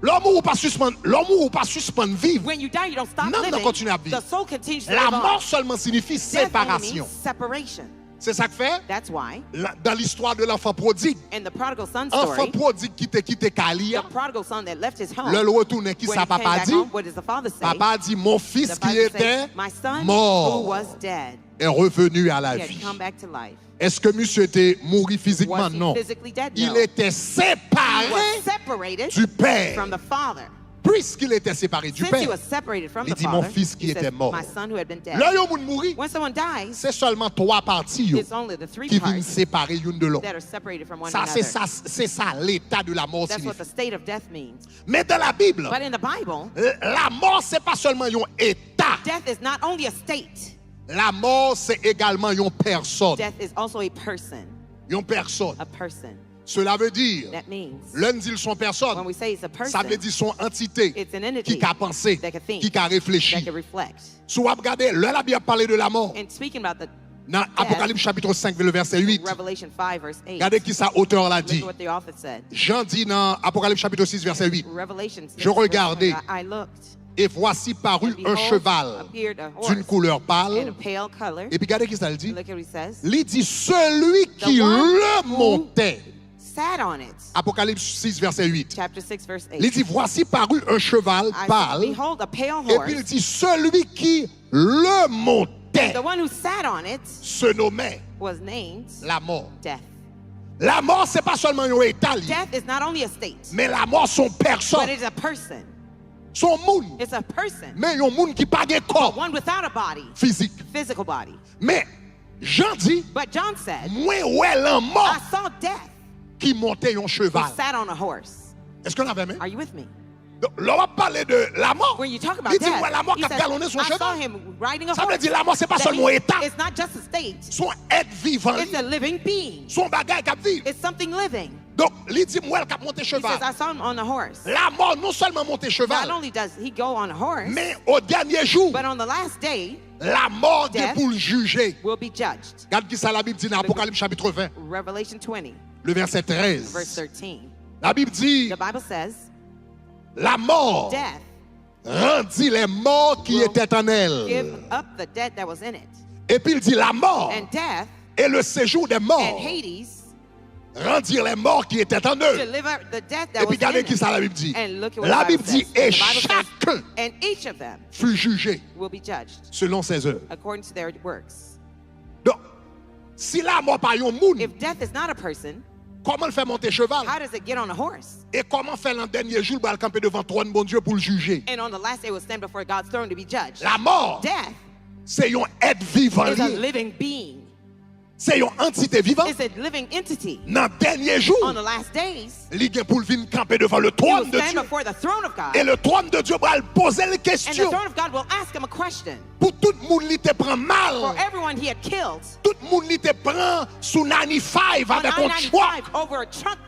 Lè w mouri ou pa sispann, lè w mouri ou pa sispann viv. When you die, you don't stop Nanm lan living. Kontinye ap viv. The soul continues to live Lamò on. Sèlman siyifi Death only separasyon. Means separation. Se sa k fè, That's why la- dans l'histoire de l'enfant prodigue, In the prodigal son anfan story, pwodig ki te kite kay li The a, prodigal son that left his home, lè l retounen, ki when sa he came papa back di? Home, what does the father say? Papa di, mon fils The qui father était says, My son mort who was dead, est revenu à la He had vie. Come back to life. Est-ce que monsieur était mouru physiquement? Was he Non. Physically dead? Il No. était He séparé was separated du Père. From the father. Puisqu'il était séparé du Since he Père, was separated from il the dit, mon father, fils qui he était says, mort. My son who had been dead. Lè yon moun mouri, When someone dies, se sèlman twa pati yo It's only the three ki vin parts Separe youn de lòt. That are separated from one Sa se another. Sa, se sa leta de lamò That's what siyifi. The state of death means. Men dans la Bible, But in the Bible, lamò se pa sèlman yon eta. Death is not only a state. Lamò se egalman yon pèsòn. Death is also a person. Yon pèsòn. A person. Cela veut dire, That means lè n di l s on pèsòn, when we say it's a sa vle person, di s on antite it's an entity ki ka panse, that can think, ki ka reflechi. That can reflect. Si w ap gade, lè Labib ap pale de lamò, And speaking about the nan Apocalypse chapitre cinq, le verset huit, Revelation five, verse eight, gade ki sa otè la look di. At what the author said. Jan di nan Apocalypse chapitre six, verset huit. Revelation six, Je regardai, verse twenty, I looked, Et voici parut and un behold, cheval appeared a d'une horse couleur in pâle. A pale color. Epi gade ki sa l di. Look at what he says. Li di, celui The qui one le who montait. Sat on it. Apocalypse six, verset huit. Chapter six, verse eight. Li di, voici parut un cheval I saw, pâle. Behold, a pale Epi l horse. Di, celui qui le montait The one who sat on it se nommait was named la mort. Death. Lamò, se pa sèlman yon eta li, Death is not only a state, men lamò se yon but pèsòn, it's a person. Se yon moun, It's a person. Men yon moun ki pa gen kò One without a body, fizik. Physical body. Men, Jan di, But John said, Mwen wè lanmò I saw death ki monte yon who cheval. Sat on a horse. Èske n avè m? Are you with me? Donk, lè w ap pale de lamò, When you talk about li di, Mwen death, lamò he k ap said, galone sou yon I saw cheval. Him riding a Sa vle horse. Di lamò se pa That sèlman yon means eta. It's not just a state. Se yon èt vivan li It's a ye. Living being. Se yon bagay k ap viv. It's something living. Donk, li di, Mwen wè l k ap monte He says, cheval. I saw him on a horse. Lamò non sèlman monte Not cheval, only does he go on a horse, men o dènye jou, but on the last day, lamò gen death pou l jije. Will be judged. Gad ki sa Labib di nan Apocalypse chapitre vingt, Revelation twenty, le verset treize. Verse thirteen. Labib di, The Bible says, Lamò Death rendit les morts qui will étaient en elle. Give up the dead that was in it. Epi l di, Lamò And death et le séjour des and morts Hades rendirent les morts qui étaient en eux. Deliver the death that Epi was gade in ki sa it. Labib di. And look at what Labib the di, Bible says. Et The Bible says, chacun And each of them fut jugé will be judged selon ses œuvres. According to their works. Donk, si lamò pa yon moun, If death is not a person, kòman l fè monte cheval? How does it get on a horse? E kòman fè nan dènye jou l pral kanpe devan twòn Bondye pou l jije? And on the last day will stand before God's throne to be judged. Lamò, Death se yon èt vivan is a li ye. Living being. Se yon antite vivan. It's a living entity. Nan dènye jou, On the last days, li gen pou l vin kanpe devan le he will trône de stand Dieu. Before the throne of God. E le trône de Dieu pral poze l And the kesyon throne of God will ask him a question. Pou tout moun li te pran mal, For everyone he had killed, tout moun li te pran sou ninety-five on avèk yon I truck, ninety-five over a truck,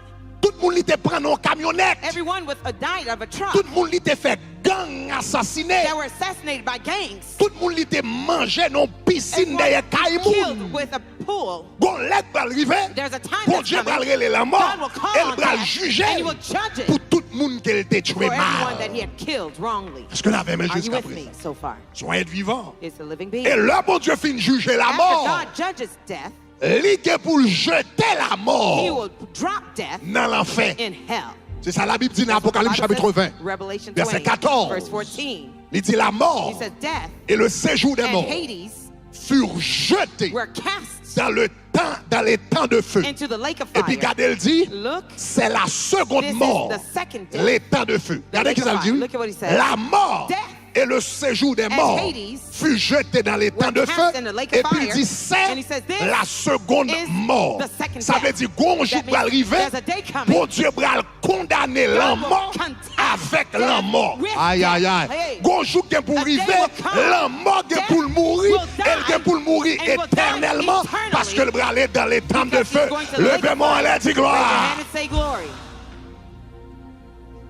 tout moun li te pran nan yon kamyonèt, everyone with a died of a truck tout moun li te fè gang asasinen, that were assassinated by gangs. Tout moun li te manje nan yon pisin dèyè kay moun. Killed with a pool. Gon lè k pral rive, There's a time Bondye that's pral coming. Rele lanmò, God will call e l on pral death, jije and he l will judge it Pou tout moun ke l te tjwe for everyone that mal. he had killed wrongly. Èske n avè m Are you jiska with me prezan? So far? Se yon èt vivan. It's a living being. E lè Bondye fin jije After lamò, God judges death, Li gen pou l jete lamò he will drop death nan lanfè. In hell. Se sa Labib di nan That's what the Apokalis Bible chapitre says, vingt, Revelation verset twenty, quatorze. Verse fourteen. Li di lamò He says death et le séjour des and morts Hades furent jetés were cast dans le temps, dans l'étang de feu. Into the lake of Epi fire. Gade l di, Look, c'est la seconde this is mort, The second death. L'étang de feu. The Gade lake ki sa l of di, fire. Wi. Look at what he says. La mort Death et le séjour des morts Hades fut jeté dans l'étang were de feu. Cast in the lake of Epi l fire. Di, c'est And he says, this la seconde is mort. The second Sa death. Vle di, gon jou That pral means rive, there's a day coming. Bondye pral kondane God lanmò will condemn avèk death lanmò. With Ay, ay, death. Ay. Hey. Gon jou k gen pou A day rive, will come. Lanmò gen pou l mouri, Death will die e l gen pou l mouri and will die etènèlman, eternally paske l prale dans l'étang de Because he's feu. Going to the lake Leve of men w fire. Anlè, di Raise your hand glwa. And say glory.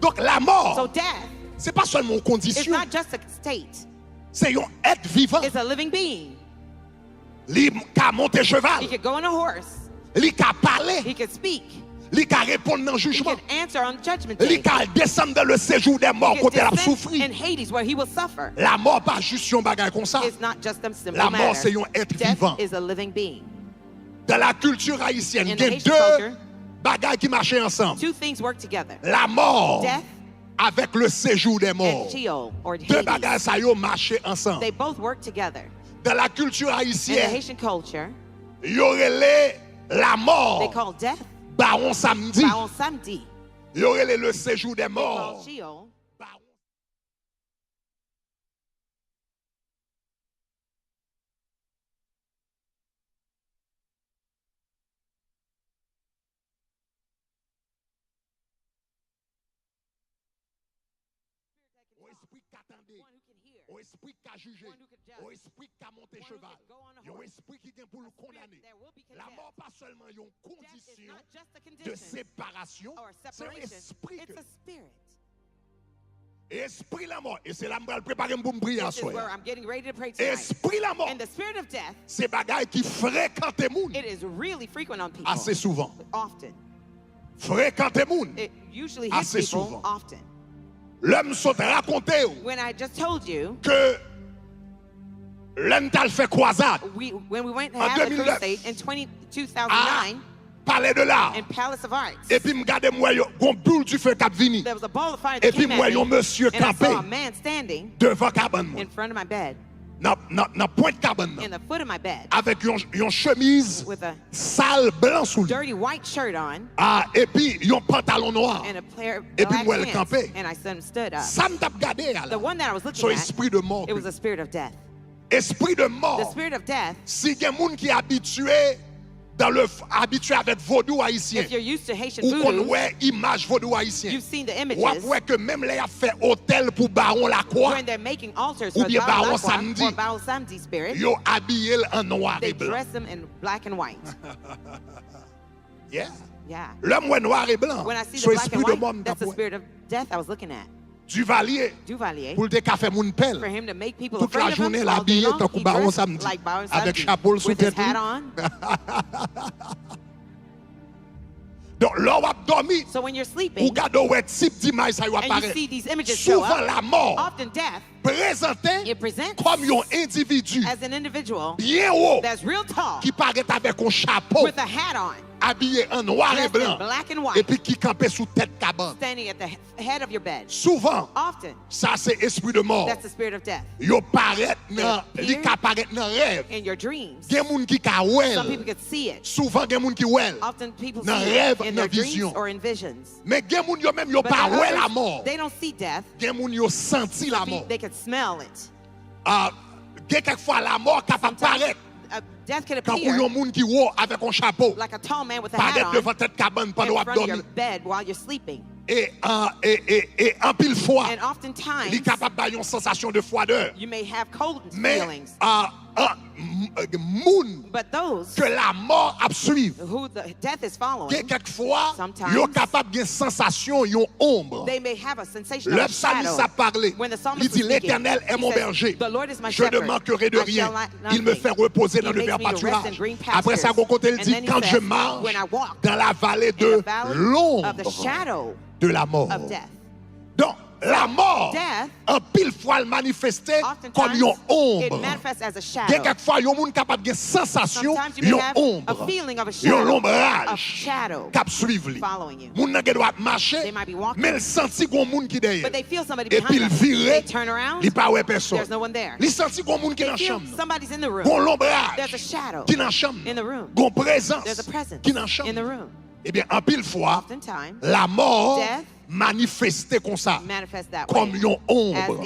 Donk, lamò, So death se pa sèlman yon is kondisyon, not just a state. Se yon èt vivan. It's a living being. Li ka monte cheval. He could go on a horse. Li ka pale. He could speak. Li ka reponn nan He jijman. Could answer on judgment Li day. Ka desann dans le séjour des morts, He could Kote l ap descend soufri. In Hades where he will suffer. Lamò pa jis yon bagay konsa. It's not just a simple Lamò matter. Se yon èt Death vivan. Is a living being. Dans la culture haïtienne, In the gen Haitian de culture, bagay ki mache ansanm. Two things work together. Lamò Death avèk le séjour des And morts. Sheol or De bagay Hades. Sa yo mache ansanm. They both work together. Dans la culture In the haïtienne, Haitian culture, Yo rele lamò They call death Bawon Samdi. Bawon Samdi. Yo rele le séjour des morts. They call Sheol. espri k ka tande, yon espri k ka jije, yon espri k ka monte cheval, yon espri ki gen pou l kondane. Lanmò pa sèlman yon kondisyon de separasyon, se yon espri ke Espri lanmò, e se la m pral prepare m pou m priye aswè a. Espri lanmò, se bagay ki frekante moun ase souvan. Frekante moun ase souvan. Lè m sot rakonte w ke lè n t al fè kwazad an de mil nèf, a, Palais de l'Art. Epi m gade, m wè yo, gon boul dife k ap vini. Epi m wè yon mesye kanpe devan kabann mwen, nan, nan, nan pwent kabann nan. Avèk yon, yon chemiz sal blan sou li. A, epi yon pantalon nwa. Epi m wè l kanpe. Sa m t ap gade a la, se yon espri de mò. Espri de mò. Si gen moun ki abitye dans le, abitye avèk vodou ayisyen, ou konn wè imaj vodou ayisyen. W ap wè ke menm lè y ap fè otèl pou Bawon Lakwa oubyen Bawon Samdi, yo abiye l an nwa e blan. Yeah. Lè m wè nwa e blan, se espri de mò m t ap wè. Duvalier, pou l te ka fè moun pè l. Tout lajounen, l abiye tankou Bawon Samdi, avèk chapo l sou tèt li. Donk, lè w ap dòmi, ou gade, w wè tip dimaj sa yo ap parèt. Souvan, lanmò prezante kòm yon endividi byen wo ki parèt avèk yon chapo, abiye an nwa e blan, epi ki kanpe sou tèt kabann. Souvan, sa se espri de mò. Yo parèt nan, li ka parèt nan rèv. Gen moun ki ka wè l. Souvan, gen moun ki wè l nan rèv, nan vizyon. Men gen moun, yo menm, yo pa wè lanmò. Gen moun, yo santi lanmò. A, gen kèk fwa, lanmò kapab parèt tankou yon moun ki wo avèk yon chapo, parèt devan tèt kabann pandan w ap dòmi. E, a, e, e, e anpil fwa, li kapab bay yon sansasyon de fwadè. Men, a, a, m-, moun ke lanmò ap swiv, gen kèk fwa, yo kapab gen sansasyon yon onb. Lè psalmis la ap pale, li di, L'Éternel est mon berger, je ne manquerai de rien. Il me fait reposer dans de verts pâturages. Apre sa, gon kote l di, Quand je marche dans la vallée de l'ombre de la mort. Donk, lanmò, anpil fwa, l manifeste kòm yon onb. Gen kèk fwa, yon moun kapab gen sansasyon yon onb, yon lonbraj k ap swiv li. Moun nan gen dwa ap mache, men l santi gon moun ki dèyè l. Epi l vire, li pa wè pèsonn. Li santi gon moun ki nan chanm nan. Gon lonbraj ki nan chanm nan. Gon prezans ki nan chanm nan. Ebyen, anpil fwa, lanmò manifeste konsa, kòm yon onb.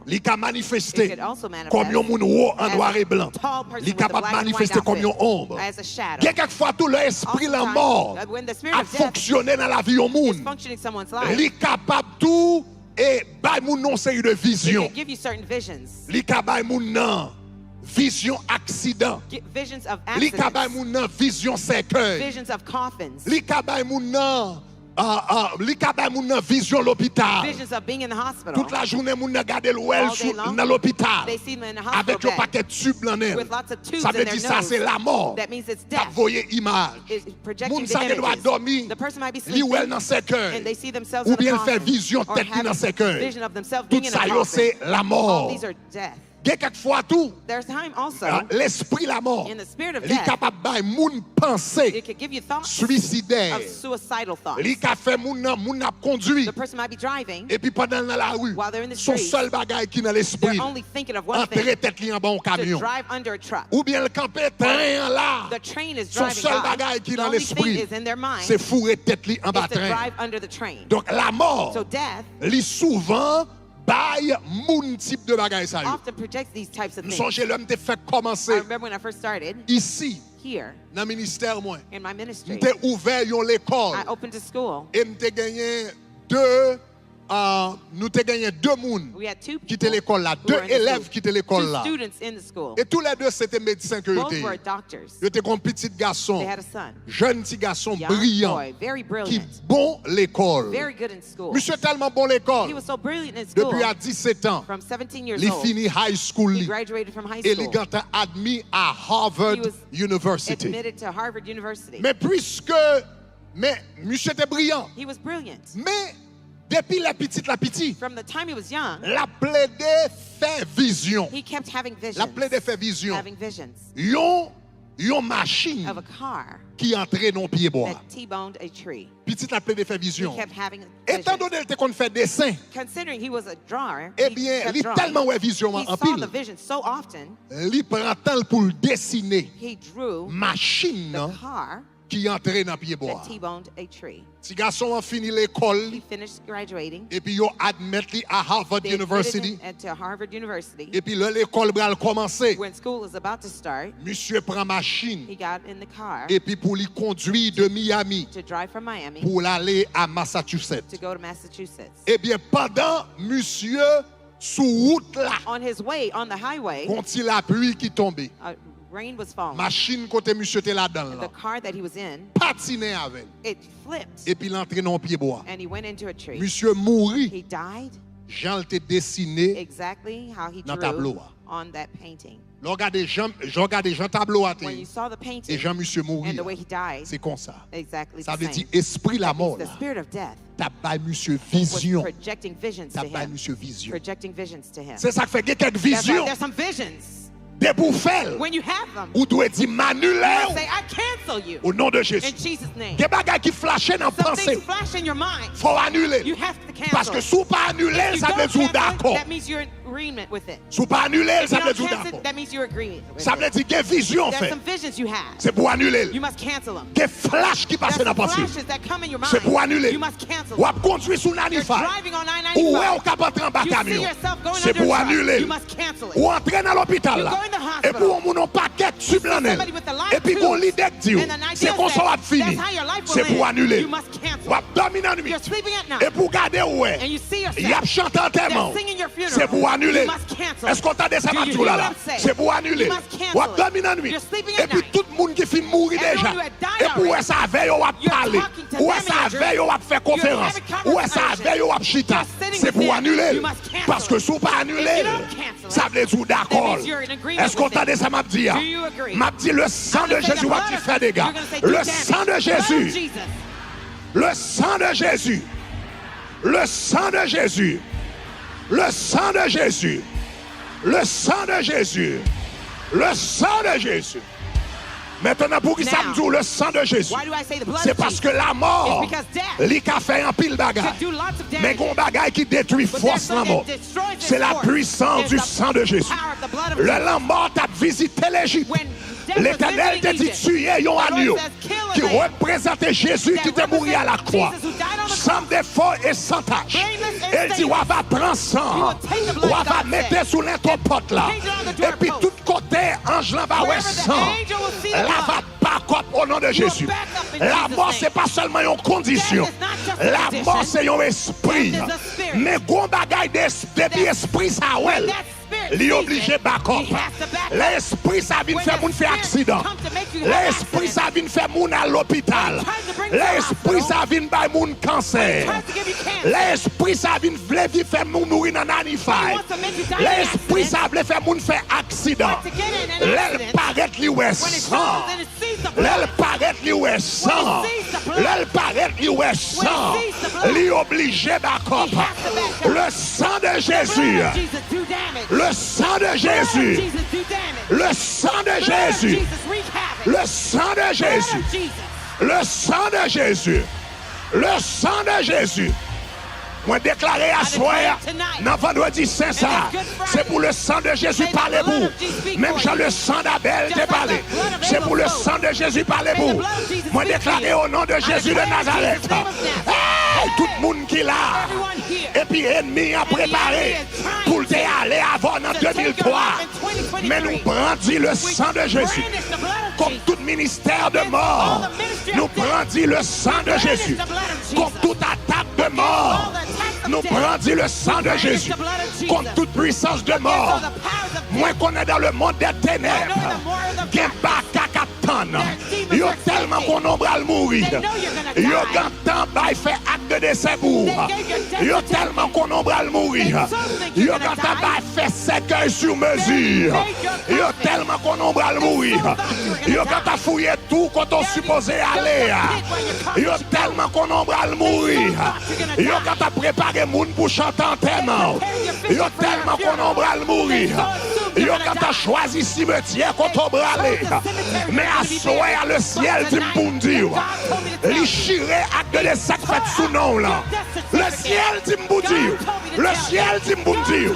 Li ka manifeste kòm yon moun wo an nwa e blan. Li kapab manifeste kòm yon onb. Gen kèk fwa tou, lè espri lanmò ap fonksyone nan lavi yon moun, li kapab tou e bay moun nan yon seri de vizyon. Li ka bay moun nan vizyon aksidan. Li ka bay moun nan vizyon sèkèy. Li ka bay moun nan, a, a, li ka bay moun nan vizyon lopital. Tout lajounen, moun nan gade l, wè l sou, nan lopital, avèk yon pakèt tib nan nen l. Sa vle di sa se lanmò k ap voye imaj. Moun sa gen dwa dòmi, li wè l nan sèkèy, oubyen l fè vizyon tèt li nan sèkèy. Tout sa yo se lanmò. Gen kèk fwa tou, a, lespri lanmò, li kapab bay moun panse swisidè. Li ka fè moun nan, moun nan ap kondui, epi pandan l nan lari, se yon sèl bagay ki nan lespri l, antre tèt li anba yon kamyon. Oubyen l kanpe, tren an la. Se yon sèl bagay ki nan lespri l, se foure tèt li anba tren. Donk, lanmò, li souvan bay moun tip de bagay sa yo. M sonje lè m te fèk kòmanse isi, nan ministè mwen, m te ouvè yon lekòl e m te genyen de Ah, nou te genyen de moun ki te lekòl la, de elèv ki te lekòl la. E toulède se te medsen ke yo te ye. Yo te gen yon pitit gason, jèn ti gason briyan, ki bon lekòl. Misye tèlman bon lekòl, depi a disèt an, li fini high school li. E li gentan admi a Harvard University. Men piske, men misye te briyan. Men depi lè pitit la piti, l ap plede fè vizyon. L ap plede fè vizyon. Yon, yon machin ki antre nan yon pyebwa. Pitit la plede fè vizyon. Etandone l te konn fè desen, ebyen, li tèlman wè vizyon an anpil, li pran tan l pou l desine machin nan ki antre nan pyebwa a. Ti gason an fini lekòl li, epi yo admèt li a Harvard University. Epi lè lekòl pral kòmanse, misye pran machin, epi pou li kondui de Miami pou l ale a Massachusetts. Ebyen, pandan misye sou wout la, gon ti lapli ki tonbe. Machin kote misye te ladan l lan patinen avè l, epi l antre nan yon pyebwa. Misye mouri jan l te desine nan tablo a. Lè w gade jan, jan w gade jan tablo a te ye, e jan misye mouri a, se konsa. Sa vle di espri lamò la t ap bay misye vizyon. T ap bay misye vizyon. Se sa k fè gen kèk vizyon depi w fè l, ou dwe di, "M anile w o non de Jezi." Gen bagay ki flache nan panse w, fò w anile l. Paske si w pa anile l, sa vle di w dakò. Si w pa anile l, sa vle di w dakò. Sa vle di gen vizyon w fè. Se pou w anile l. Gen flash ki pase nan panse w. Se pou w anile l. W ap kondui sou ninety-five. Ou wè w k ap antre anba kamyon. Se pou w anile l. Ou antre nan lopital la. Epi w moun yon pakèt tib nan nen l. Epi gon lide k di w se konsa w ap fini. Se pou w anile l. W ap dòmi nan nwit. Epi w gade w wè y ap chante antèman w. Se pou w anile l. Èske w tande sa m ap di w la la? Se pou w anile l. W ap dòmi nan nwit. Epi tout moun ki fin mouri deja, epi w wè se avè yo w ap pale, w wè se avè yo w ap fè konferans, w wè se avè yo w ap chita, se pou w anile l. Paske si w pa anile l, sa vle di w dakò l. Èske w tande sa m ap di a? M ap di, le sang de Jésus, w ap di, fè dega. Le sang de Jésus. Le sang de Jésus. Le sang de Jésus. Le sang de Jésus. Le sang de Jésus. Le sang de Jésus. Mentnan, poukisa m di w le sang de Jésus? Se paske lamò, li ka fè anpil bagay. Men gon bagay ki detwi fòs lanmò. Se la puissance du sang de Jésus. Lè lanmò t ap vizite Lejip, Letènèl te di, tiye yon agno ki reprezante Jezi ki te mouri a lakwa, san defo e san tach. E l di, w a va pran san an, w a va mete sou lento pòt la, epi tout kote anj lan va wè san an, l a va bakòp o non de Jezi. Lamò se pa sèlman yon kondisyon. Lamò se yon espri. Men gon bagay de, depi espri sa a wè l, li oblije bakòp. Lè espri sa vin fè moun fè aksidan, lè espri sa vin fè moun al lopital, lè espri sa vin bay moun kansè, lè espri sa vin vle vi fè moun mouri nan ninety-five, lè espri sa vle fè moun fè aksidan, lè l parèt li wè san. Lè l parèt, li wè san. Lè l parèt, li wè san. Li oblije bakòp. Le sang de Jésus. Le sang de Jésus. Le sang de Jésus. Le sang de Jésus. Le sang de Jésus. Le sang de Jésus. Mwen deklare aswè a, nan Vandredi Sen sa a, se pou le sang de Jésus pale pou ou. Menm jan le sang d'Abel te pale, se pou le sang de Jésus pale pou ou. Mwen deklare o non de Jezi de Nazarèt, hey, tout moun ki la, epi enmi an prepare pou l te ale avè w nan de mil twa, men nou brandi le sang de Jésus kont tout ministè de mò. Nou brandi le sang de Jésus kont tout atak de mò. Nous brandissons le sang de Jésus contre toute puissance de mort. Mwen konnen dans le monde des ténèbres, gen baka k ap tann. Yo tèlman konnen w pral mouri. Yo gentan bay fè ak de desè pou ou. Yo tèlman konnen w pral mouri. Yo gentan bay fè sèkèy sou mezi. Yo tèlman konnen w pral mouri. Yo gentan fouye tou kote w sipoze ale a. Yo tèlman konnen w pral mouri. Yo gentan prepare moun pou chante antèman w. Yo tèlman konnen w pral mouri. Yo gentan chwazi simetyè kote w prale. Men aswè a, lesyèl di m pou m di w, li chire ak de desè k fèt sou non w lan. Lesyèl di m pou di w. Lesyèl di m pou m di w.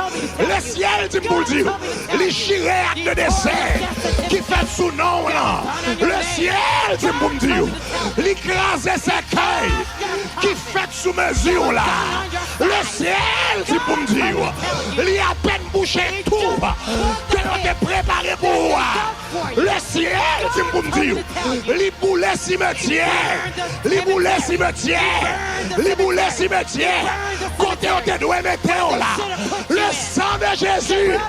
Lesyèl di m pou m di w. Li chire ak de desè ki fèt sou non w lan. Lesyèl di m pou m di w. Li kraze sèkèy ki fèt sou mezi w la. Lesyèl di m pou m di w. Li apèn bouche tou ke yo te prepare pou ou a. Lesyèl di m pou m di w, li boule simetyè, li boule simetyè, li boule simetyè, kote yo te dwe mete w la. Le sang de Jésus,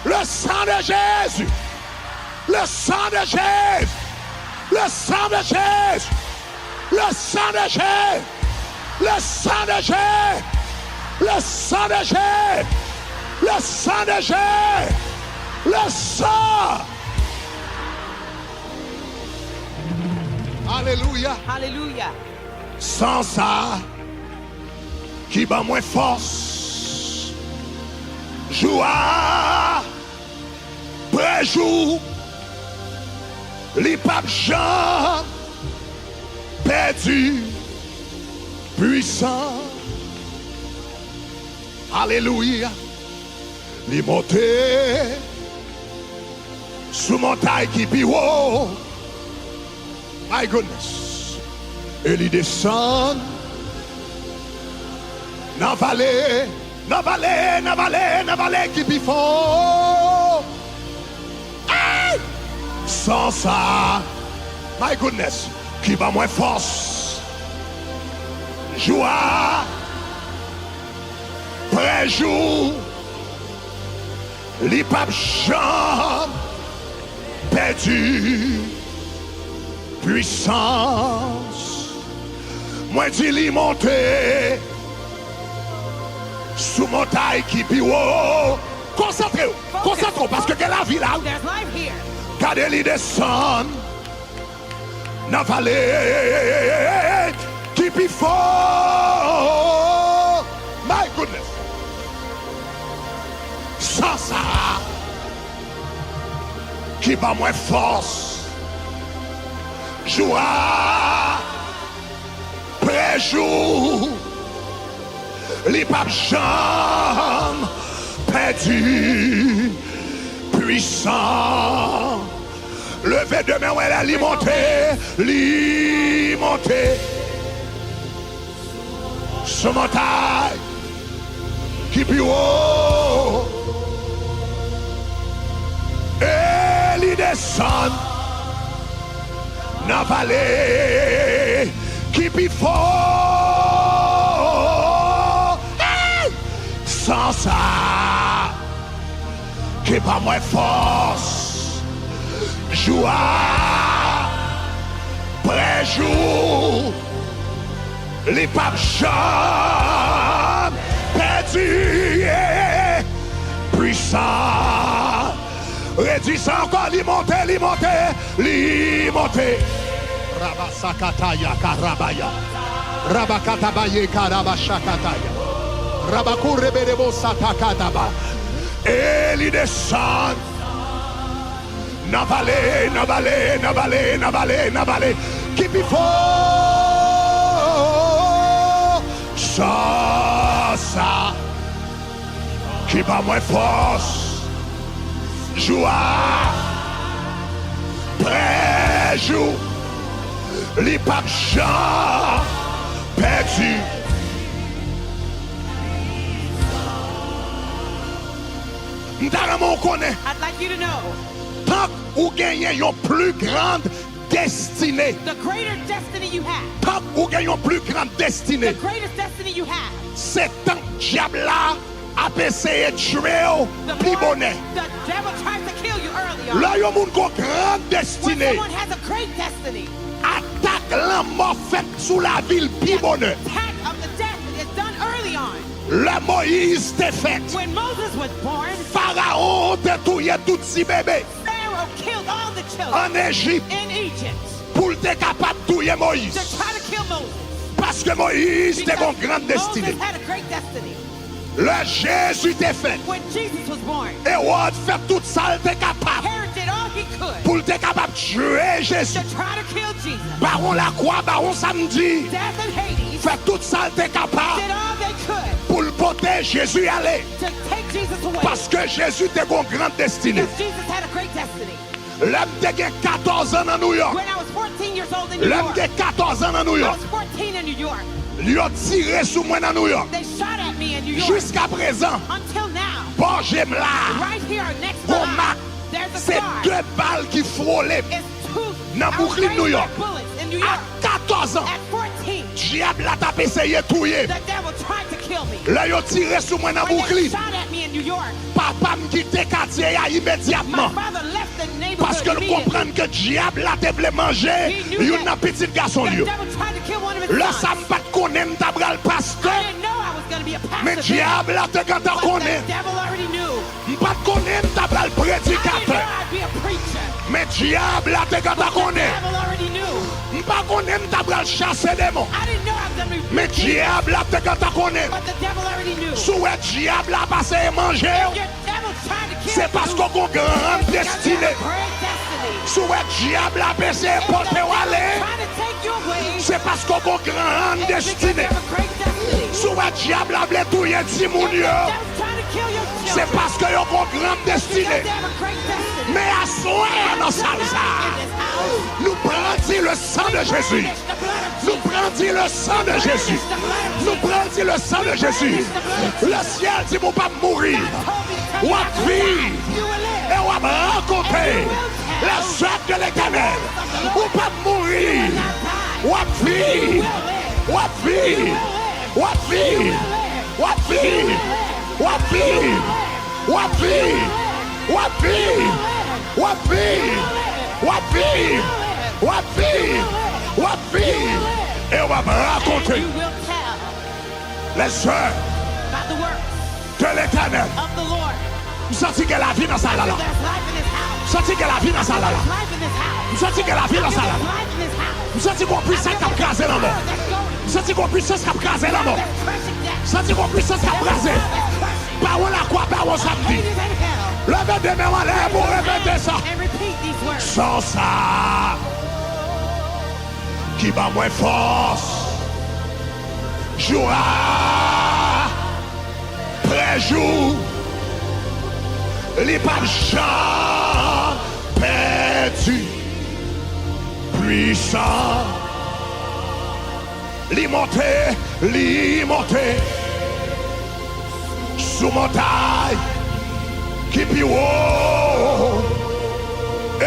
le sang de Jésus, le sang de Jésus, le sang de Jésus, le sang de Jésus. Le sang de Jésus! Le sang de Jésus! Le sang de Jésus! Le sang! Alelouya! Alelouya! San sa ki ban mwen fòs. Jou a prè jou, li p ap janm pèdi pwisans. Alelouya. Li monte sou montay ki pi wo. My goodness. E li desann nan vale, nan vale, nan vale, nan vale ki pi fon. Ay! San sa, my goodness, ki ban mwen fòs. Jou a prè jou, li p ap janm pèdi pwisans. Mwen di li monte sou montay ki pi wo. Konsantre w, konsantre w, paske gen lavi la wi. Gade li desann nan vale ki pi fon. My goodness. San sa ki ban mwen fòs. Jou a prè jou, li p ap janm pèdi pwisans. Leve de men w anlè, li monte, li monte sou montay ki pi wo, e li desann nan vale ki pi fon. Hey! San sa ki ban mwen fòs. Jou a prè jou, li p ap janm pèdi pwisans. Redi sa ankò, li monte, li monte, li monte. Rabasakataya karabaya. Rabakatabaye karabashakataya. Rabakurebedebo satakataba. E li desann nan vale, nan vale, nan vale, nan vale, nan vale ki pi fon. San sa ki ban mwen fòs. Jou a prè jou, li p ap janm pèdi. M ta renmen w konnen, I'd like you to know, tank ou genyen yon pli grand destine, the greater destiny you have, tank ou gen yon pli grand destine, the greatest destiny you have, Se tank dyab la ap eseye tchwe w pi bonè. Lè yon moun gon gran destine, atak lanmò fèt sou lavi l pi bonè. Lè Moyiz te fèt, Farawon te touye tout ti bebe ann Ejip pou l te kapab touye Moyiz. Paske Moyiz te gon gran destine. Lè Jezi te fèt, Ewòd fè tout sa l te kapab pou l te kapab tchwe Jezi. Bawon lakwa, bawon samdi, fè tout sa l te kapab pou l pote Jezi ale. Paske Jezi te gon gran destine. Lè m te gen katòz an nan Nouyòk. Lè m gen katòz an nan Nouyòk. Yo tire sou mwen nan Nouyòk. Jiska prezan, bò je m la, gon mak, se de bal ki fwole m nan Bwouklin, Nouyòk. A katòz an, dyab la t ap eseye touye m. Lè yo tire sou mwen nan Bwouklin, papa m kite katye a imedyatman, paske l konprann ke dyab la te vle manje youn nan pitit gason l yo. Lè sa a, m pa t konnen m ta pral pastè, men dyab la te gentan konnen. M pa t konnen m ta pral predikatè, men dyab la te gentan konnen. M pa konnen m ta pral chase demon, men dyab la te gentan konnen. Si w wè dyab la ap eseye manje w, se paske w gon gran destine. Si w wè dyab la ap eseye pote w ale, se paske w gon gran destine. Si w wè dyab la vle touye timoun yo, se paske yo gon gran destine. Men aswè a nan sal sa a, nou brandi le sang de Jésus. Nous brandissons le sang de Jésus. Nous brandissons le sang de Jésus. Le ciel dit, ou p ap mouri. W ap viv. E w ap rakonte les œuvres de l'Éternel. Ou p ap mouri. W ap viv. W ap viv. W ap viv. W ap viv. W ap viv. W ap viv. W ap viv. W ap viv. W ap viv. W ap viv. W ap viv. E w ap rakonte les œuvres de l'Éternel. M santi gen lavi nan sal la. M santi gen lavi nan sal la. M santi gen lavi nan sal la. M santi gon pwisans k ap kraze lanmò. M santi gon pwisans k ap kraze lanmò. M santi gon pwisans k ap kraze. Bawon lakwa, bawon samdi. Leve de men w anlè pou repete sa. San sa ki ban mwen fòs. Jou a prè jou, li p ap janm pèdi. Pwisan, li monte, li monte sou montay ki pi wo, e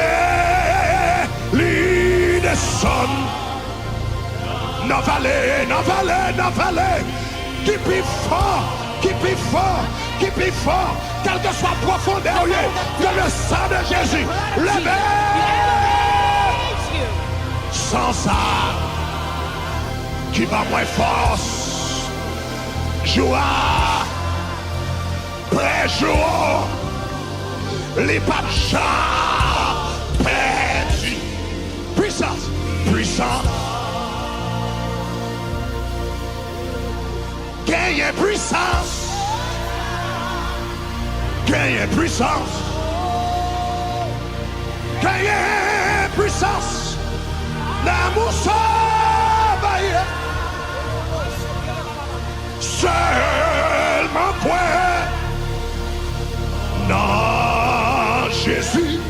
li desann nan vale, nan vale, nan vale ki pi fon, ki pi fon, ki pi fon. Kèlkeswa pwofondè w ye, que le sang de Jésus leve. San sa ki ban mwen fòs. Jou a prè jou, li p ap janm pèdi. Pwisans, pwisans. Genyen pwisans. Genyen pwisans. Genyen pwisans. Nan mouso baye. Sèlman kwè nan Jezi.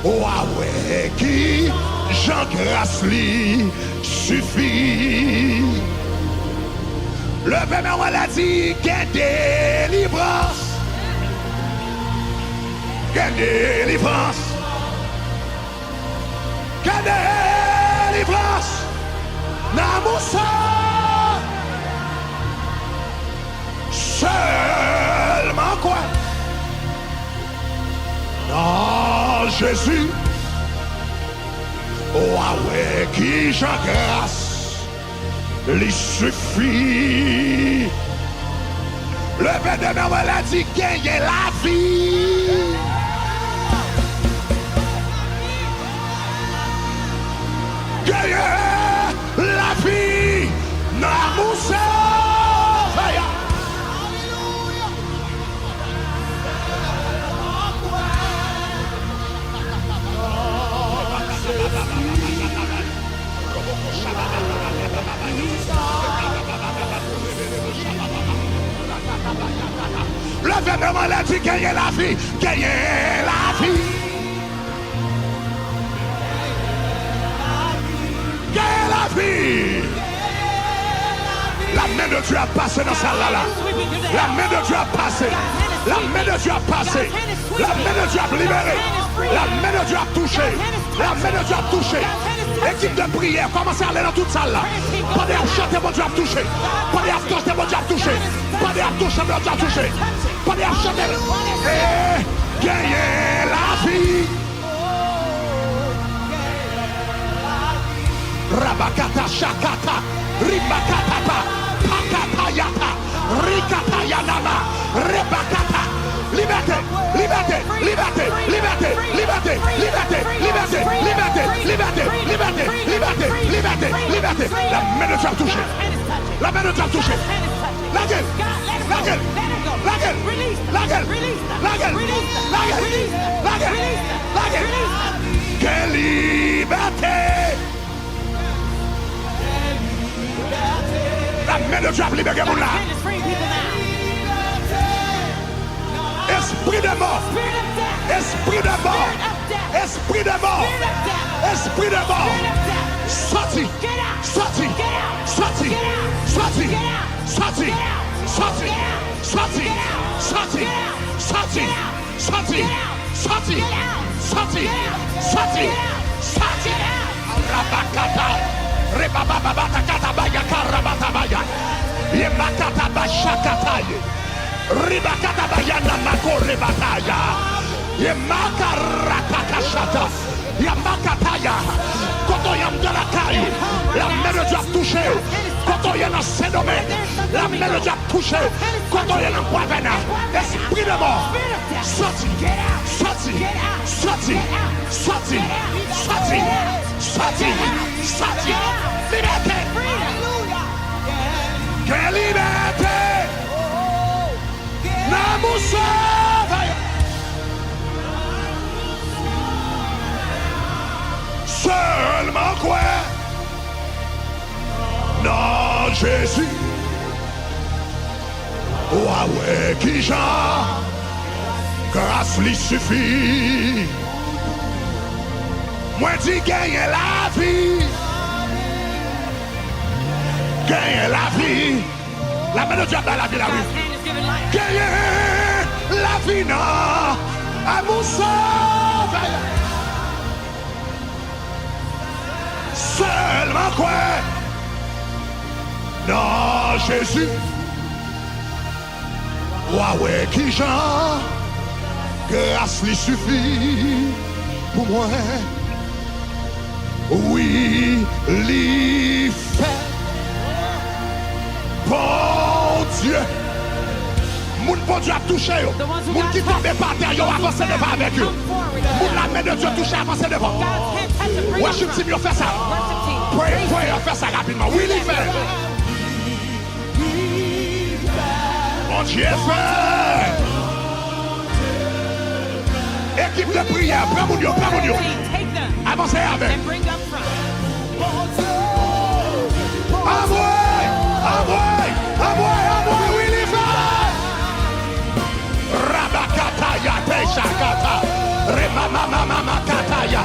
W a wè kijan gras li sifi. Leve men w anlè, di, gen delivrans. Gen delivrans. Gen delivrans. Nan mouso. Sèlman kwè nan Jezi, w a wè kijan gras li sifi. Leve de men w anlè, di: genyen lavi. Genyen lavi nan mousse. Leve men w anlè, di: genyen lavi, genyen lavi. Gen lavi! Lamen de Dye ap pase nan sal la, la. Lamen de Dye ap pase. Lamen de Dye ap pase. Lamen de Dye ap libere. Lamen de Dye ap touche. Lamen de Dye ap touche. Ekip de priyè, kòmanse ale nan tout sal la. Pandan y ap chante, Bondye ap touche. Pandan y ap chante, Bondye ap touche. Pandan y ap touche, Bondye ap touche. Pandan y ap chante, e genyen lavi. Rabakata shakata, ribakatapa, pakatayata, rikatayanama, rebakata. Libète, libète, libète, libète, libète, libète, libète, libète, libète, libète, libète, libète, libète. Lamen de Dye ap touche. Lamen de Dye ap touche. Lage l! Lage l! Lage l! Lage l! Lage l! Lage l! Lage l! Lage l! Lage l! Gen libète! Lamen de Dye ap libere moun la. Espri de mò! Espri de mò! Espri de mò! Espri de mò! Sòti! Sòti! Sòti! Sòti! Sòti! Sòti! Sòti! Sòti! Sòti! Sòti! Rabakata! Rebabababata katabaya karabata baya! Ye makata bashakataye! Ribakata baya namako rebataya! Ye makarata kashata! Yamakataya, kote w ye anndan lakay ou, lamen de Dye ap touche w. Kote w ye nan Sendomeng, lamen de Dye ap touche w. Kote w ye nan Kwavèna, espri de mò, sòti, sòti, sòti, sòti, sòti, sòti, sòti, libète, gen libète. Nan mousse. Sèlman kwè nan Jezi, w a wè kijan gras li sifi. Mwen di genyen lavi. Genyen lavi. Lamen de Dye ap bay lavi la, wi. Genyen lavi nan amou sovè. Sèlman kwè nan Jezi. W a wè kijan gras li sifi pou mwen. Wi, li fè. Bondye. Moun Bondye ap touche yo. Moun ki tonbe pa tè, yo avanse devan avèk yo. Moun lamen de Dye touche, avanse devan. Worship team yo fè sa. Pray, pray, fè sa rapidman. Wi, li fè. Bondye fè. Ekip de priyè, pran moun yo, pran moun yo. Avanse avèk. Anmwe, anmwe, anmwe, anmwe, wi, li fè. Rabakataya, teshakata, remamamamamakataya,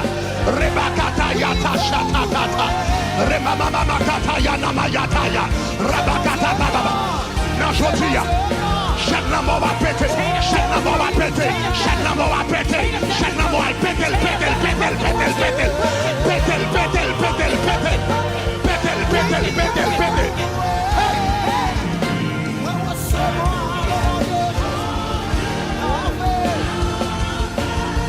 rebakataya, tashatatata, remamamamakataya, namayataya, rabakata, bababa. Nan jodi a, chèn lanmò a pete, chèn lanmò a pete, chèn lanmò a pete, chèn lanmò a pete l, pete l, pete l, pete l, pete l, pete l, pete l, pete l, pete l, pete l, pete l, pete l, pete l. Hey!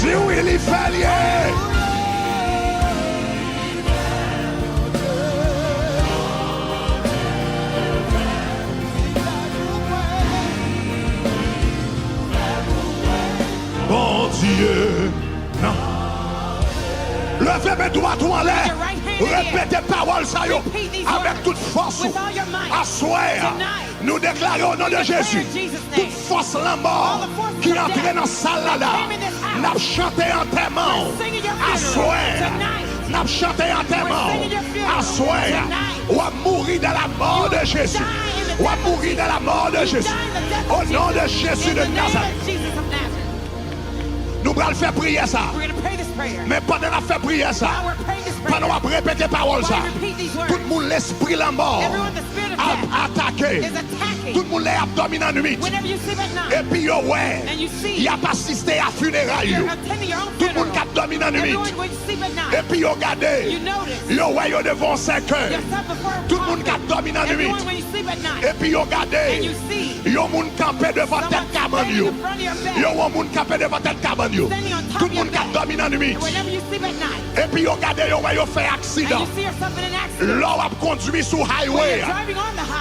Di wi, li fè l ye. Bondye, nan. Leve men dwat ou anlè. Repete pawòl sa yo avèk tout fòs ou. Aswè a, nou deklare o non de Jezi, tout fòs lanmò ki antre nan sal la la, n ap chante antèman w. Aswè a, n ap chante antèman w. Aswè a, w ap mouri dans la mort de Jésus. W ap mouri dans la mort de Jésus. Au nom de Jésus de Nazareth. Nou pral fè priyè sa. Men pandan n ap fè priyè sa, pandan w ap repete pawòl sa, tout moun lespri lanmò, ap atake. Tout moun lè y ap dòmi nan nwit. Epi yo wè y ap asiste a fineray yo. Tout moun k ap dòmi nan nwit. Epi yo gade, yo wè yo devan yon sèkèy. Tout moun k ap dòmi nan nwit. Epi yo gade, yon moun kanpe devan tèt kabann yo. Yo wè yon moun kanpe devan tèt kabann yo. Tout moun k ap dòmi nan nwit. Epi yo gade, yo wè yo fè aksidan. Lè w ap kondwi sou highway a,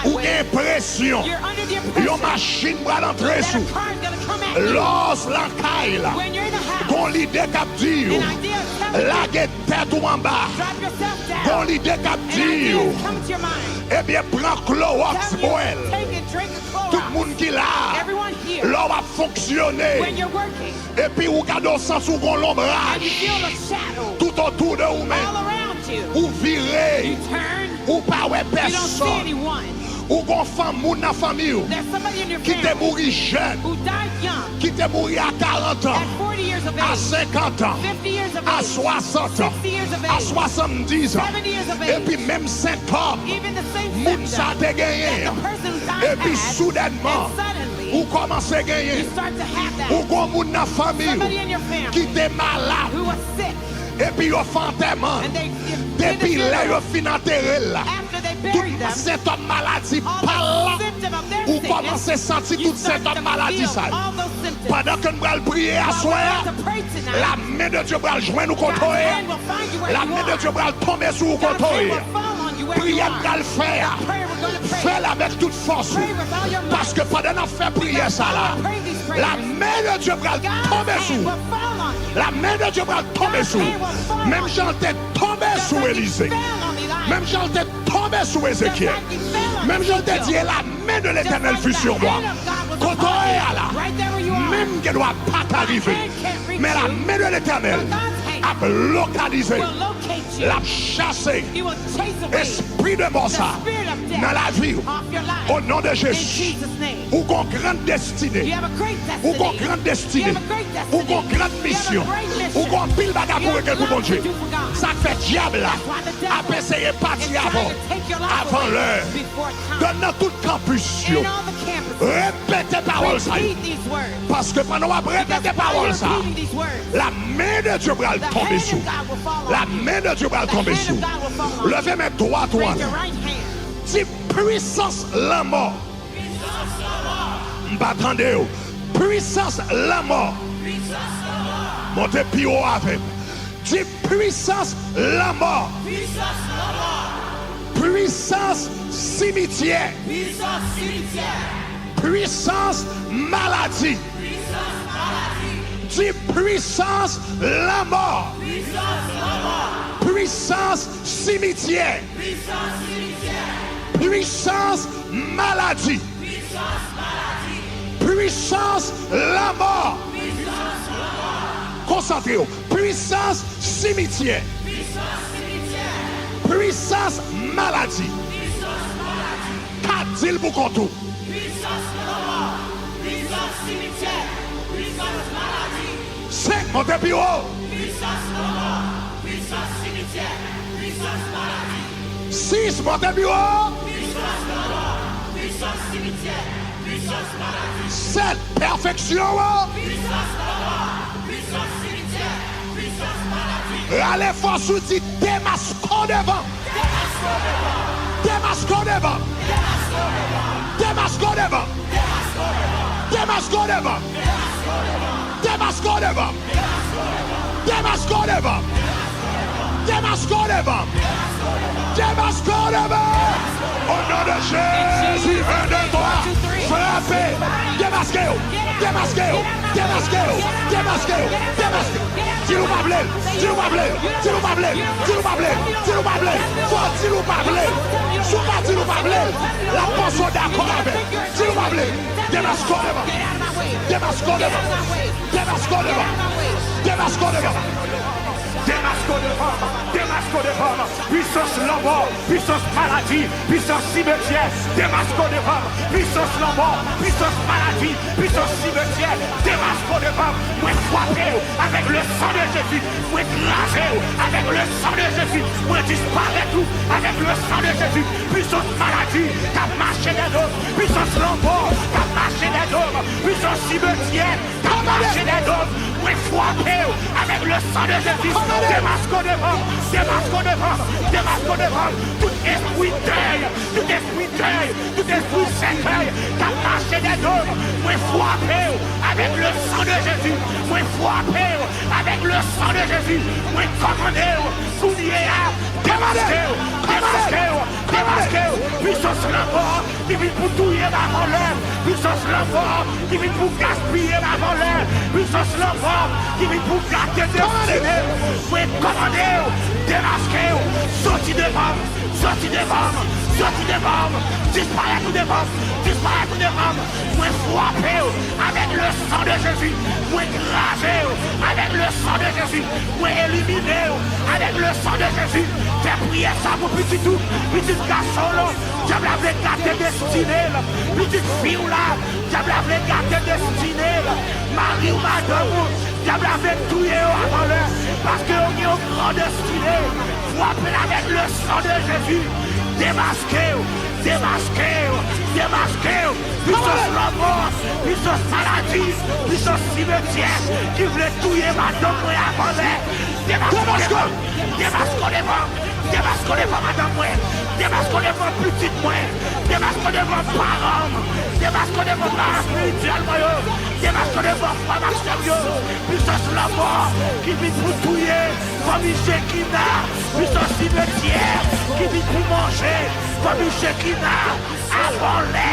ou gen enpresyon yon machin pral antre sou. Lè w lakay la, gon lide k ap di w lage tèt ou anba. Gon lide k ap di w, ebyen, pran klowòks bwè l. Tout moun ki la, lè w ap fonksyone, epi ou gade w santi w gon lonbraj tout otou de ou menm. Ou vire, ou pa wè pèsòn. Ou gon fanm, moun nan fanmi w ki te mouri jèn, ki te mouri a karant an, a senkant an, a swasant an, a swasanndiz an. Epi menm sentòm moun sa te genyen, epi soudènman ou kòmanse genyen. Ou gon moun nan fanmi w ki te malad, epi yo fè antèman. Depi lè yo fin antere l la, tout sentòm maladi pa l la, ou kòmanse santi tout sentòm maladi sa yo. Pandan ke n pral priye aswè a, la men de Dye pral jwenn ou kote w ye a. La men de Dye pral tonbe sou ou kote w ye a. Priyè n pral fè a, fè l avèk tout fòs ou. Paske pandan n ap fè priyè sa la, la men de Dye pral tonbe sou ou. La men de Dye pral tonbe sou ou. Menm jan l te tonbe sou Elize. Menm jan l te tonbe sou Ezekyèl. Menm jan l te di, et la main de l'Éternel fut sur moi. Kote w ye a la, menm gen dwa pa ta rive, men la men de l'Éternel ap lokalize w. L ap chase espri de mò sa nan lavi w. O non de Jezi, ou gon gran destine. Ou gon gran destine. Ou gon gran misyon. Ou gon anpil bagay pou regle pou Bondye. Sa k fè dyab la ap eseye pati avè w avan lè. Nan tout kanpis yo, repete pawòl sa yo. Paske pandan w ap repete pawòl sa, la men de Dye pral tonbe sou ou. La men de Dye pral tonbe sou ou. Leve men dwat ou anlè. Di, pwisans lanmò. M pa tande w. Pwisans lanmò. Monte pi wo avè m. Di, pwisans lanmò. Pwisans simityè. Pwisans maladi. Di, pwisans lanmò. Pwisans simityè. Pwisans maladi. Pwisans lanmò. Konsantre w. Pwisans simityè. Pwisans maladi. Kat, di l pou kont ou. Senk, monte pi wo. Sis, monte pi wo. Sèt, pèfeksyon an. Rale fòs ou, di, demaske w devan. Demaske w devan. Demaske w devan. Demaske w devan. Demaske w devan. Demaske w devan. Demaske w devan. Demaske w devan. O non de Jezi, un, deux, trois. Frape. Demaske yo. Demaske yo. Demaske yo. Demaske yo. Demaske yo. Di l ou pa vle l. Di l ou pa vle l. Di l ou pa vle l. Di l ou pa vle l. Di l ou pa vle l. Fò w di l ou pa vle l. Si w pa di l ou pa vle l, l ap panse w dakò avè l. Di l ou pa vle l. Demaske w devan. Demaske w devan. Demaske w devan. Demaske w devan. Demaske w devan m. Demaske w devan m. Pwisans lanmò, pwisans maladi, pwisans simetyè. Demaske w devan m. Pwisans lanmò, pwisans maladi, pwisans simetyè. Demaske w devan m. Mwen frape w avèk le san de Jezi. Mwen kraze w avèk le san de Jezi. Mwen disparèt ou avèk le san de Jezi. Pwisans maladi k ap Lanmò k ap mache dèyè do m, pwisans simetyè k ap mache dèyè do m, mwen frape w avèk le sang de Jésus. Demaske w devan m, demaske w devan m, demaske w devan m. Tout espri dèy, tout espri dèy, tout espri sèkèy k ap mache dèyè do m, mwen frape w avèk le sang de Jésus. Mwen frape w avèk le sang de Jésus. Mwen kòmande w kounye a, demaske w, demaske w, demaske w. Pwisans lanmò ki vin pou touye m avan lè, pwisans lanmò ki vin pou gaspiye m avan lè, pwisans lanmò ki vin pou gate destine m. Mwen kòmande w, demaske w, soti devan m, soti devan m, soti devan m, disparèt ou devan m, disparèt ou devan m. Mwen frape w avèk le sang de Jésus. Mwen kraze w avèk le sang de Jésus. Mwen elimine w avèk le sang de Jésus. Fè priyè sa pou pitit ou, pitit gason w lan. Dyab la vle gate destine l. Pitit fi w la, dyab la vle gate destine l. Mari w, madanm ou, dyab la vle touye yo avan lè. Paske yo gen yon gran destine. Frape l avèk le sang de Jésus. Demaske w, demaske w, demaske w. Pwisans lanmò, pwisans maladi, pwisans simetyè ki vle touye madanm mwen avan lè. Demaske w devan m, demaske w devan m, demaske w devan madanm mwen, demaske w devan pitit mwen, demaske w devan paran m, demaske w devan paran espirityèl mwen yo, demaske w devan frè m ak sè m yo. Pwisans lanmò ki vin pou touye fanmi Chekina, pwisans simetyè ki vin pou manje fanmi Chekina. Avan lè,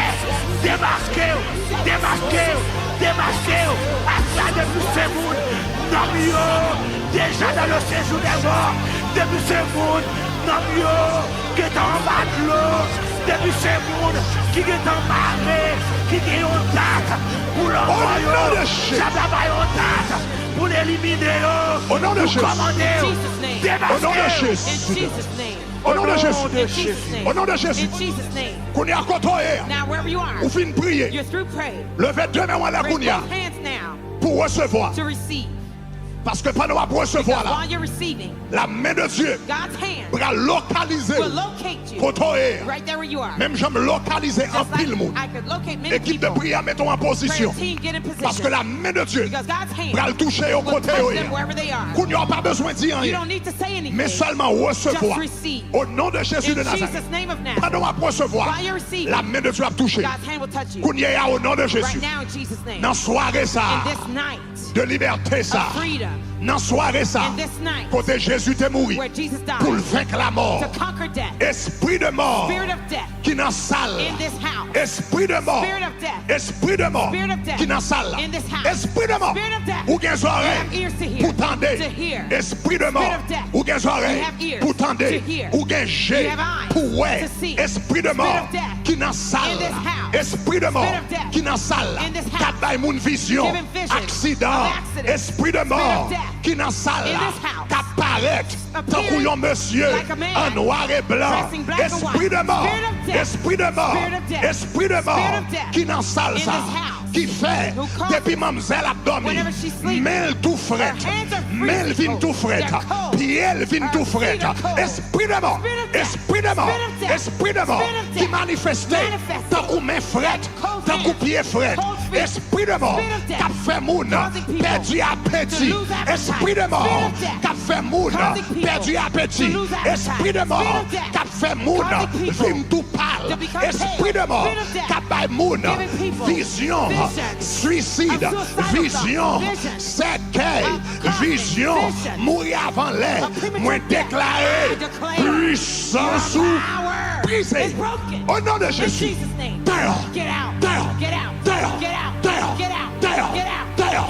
demaske w, demaske w, demaske w. Asla depi se moun, nanm yo deja dans le séjour des morts. Depi se moun, nanm yo gentan anba dlo. Depi se moun ki gentan mare, ki gen yon dat pou lanmò yo. Dyab la bay yon dat pou l elimine yo. Nou kòmande w, demaske w. O non de Jezi. O non de Jezi. Kounye a kote w ye a, ou fin priye. Leve de men w anlè kounye a pou w resevwa. Paske pandan w ap resevwa la, la men de Dye pral lokalize w kote w ye a. Menm jan m lokalize anpil moun. Ekip de priyè, mete w an pozisyon. Paske la men de Dye pral touche yo kote yo ye a. Kounye a w pa bezwen di anyen. Men sèlman resevwa. O non de Jezi de Nazarèt. Pandan w ap resevwa, la men de Dye ap touche. Kounye a, o non de Jezi, nan sware sa a, de libète sa a, nan sware sa a, kote Jezi te mouri pou l venk lamò. Espri de mò ki nan sal la. Espri de mò. Espri de mò ki nan sal la. Espri de mò, ou gen zòrèy pou tande. Espri de mò, ou gen zòrèy pou tande. Ou gen je pou wè. Espri de mò ki nan sal la. Espri de mò ki nan sal la, k ap bay moun vizyon aksidan. Espri de mò ki nan sal la, k ap parèt tankou yon mesye an nwa e blan. Espri de mò, espri de mò, espri de mò ki nan sal sa, ki fè depi manmzèl ap dòmi, men l tou frèt, men l vin tou frèt, pye l vin tou frèt. Espri de mò, espri de mò, espri de mò ki manifeste tankou men frèt, tankou pye frèt. Espri de mò k ap fè moun pèdi apeti. Espri de mò k ap fè moun pèdi apeti. Espri de mò k ap fè moun vin tou pal. Espri de mò k ap bay moun vizyon swisid, vizyon sèkèy, vizyon mouri avan lè. Mwen deklare pwisans ou brize. O non de Jezi. Dèyò. Dèyò. Dèyò. Dèyò. Dèyò. Dèyò. Dèyò.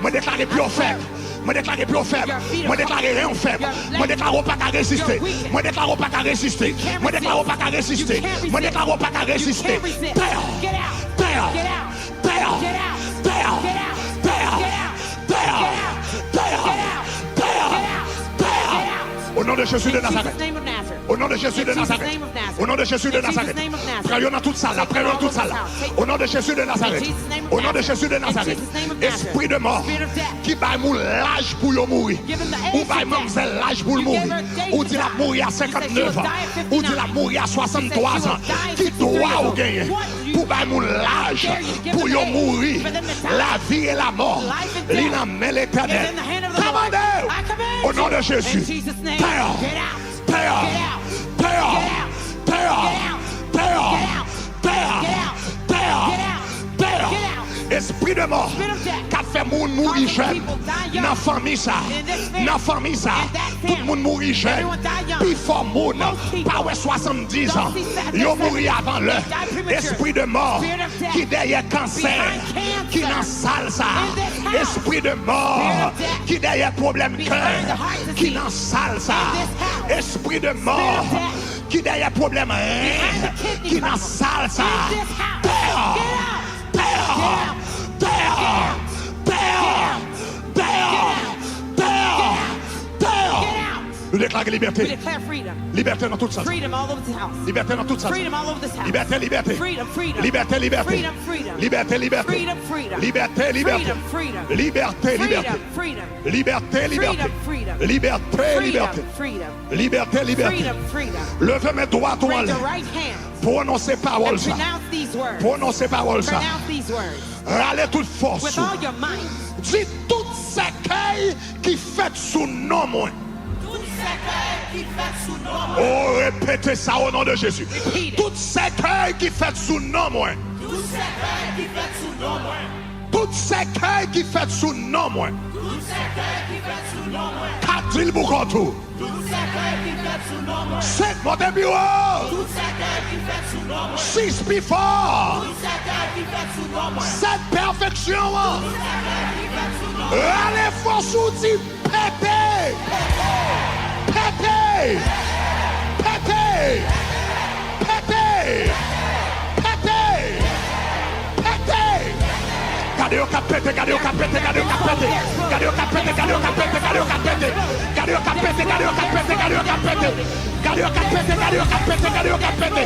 Mwen deklare pye w fèb. Mwen deklare pye w fèb. Mwen deklare ren w fèb. Mwen deklare w pa ka reziste. Mwen deklare w pa ka reziste. Mwen deklare w pa ka reziste. Mwen deklare w pa ka reziste. Dèyò. Dèyò. Dèyò. Dèyò. Dèyò. Dèyò. Dèyò. O non de Jezi de Nazarèt. O non de Jezi de Nazarèt. O non de Jezi de Nazarèt. Pran yo nan tout sal la, pran yo nan tout sal la. O non de Jezi de Nazarèt. O non de Jezi de Nazarèt. Espri de mò ki bay moun laj pou yo mouri. Ou bay manmzèl laj pou l mouri. Ou di l ap mouri a senkantnèf an. Ou di l ap mouri a swasanntwa zan. Ki dwa ou genyen pou bay moun laj pou yo mouri? Lavi e lamò, li nan men Letènèl. Kòmande yo! O non de Jezi. Tè! Tè! Tè! Tè! Tè! Espri de mò k ap fè moun mouri jèn nan fanmi sa, nan fanmi sa, tout moun mouri jèn. Pifò moun pa wè swasanndis an, yo mouri avan lè. Espri de mò ki dèyè kansè ki nan sal sa. Espri de mò ki dèyè pwoblèm kè ki nan sal sa. Espri de mò ki dèyè pwoblèm ren ki nan sal sa. Tè! Tè! Tè! Tè! Tè! Tè! Nou deklare libète. Libète nan tout sal. Libète nan tout sal. Libète, libète. Libète, libète. Libète, libète. Libète, libète. Libète, libète. Libète, libète. Libète, libète. Libète, libète. Leve men dwat ou anlè. Pwononse pawòl sa. Pwononse pawòl sa. Rale tout fòs ou. Di, tout sèkèy ki fèt sou non mwen. Tout sèkèy ki fèt sou non mwen. O, repete sa o non de Jezi. Tout sèkèy ki fèt sou non mwen. Tout sèkèy ki fèt sou non mwen. Tout sèkèy ki fèt sou non mwen. Tout sèkèy ki fèt sou non mwen. Ka di l pou kont ou. Tout sèkèy ki fèt sou non mwen. Senk, monte pi wo. Tout sèkèy ki fèt sou non mwen. Sis, pi fò. Tout sèkèy ki fèt sou non mwen. Sèt, pèfeksyon an. Tout sèkèy ki fèt sou non mwen. Rale fòs ou di pete. Pete. Pete. Pete! Pete! Pete! Gade yo k ap pete, gade yo k ap pete, gade yo k ap pete. Gade yo k ap pete, gade yo k ap pete, gade yo k ap pete. Gade yo k ap pete, gade yo k ap pete, gade yo k ap pete. Gade yo k ap pete, gade yo k ap pete, gade yo k ap pete.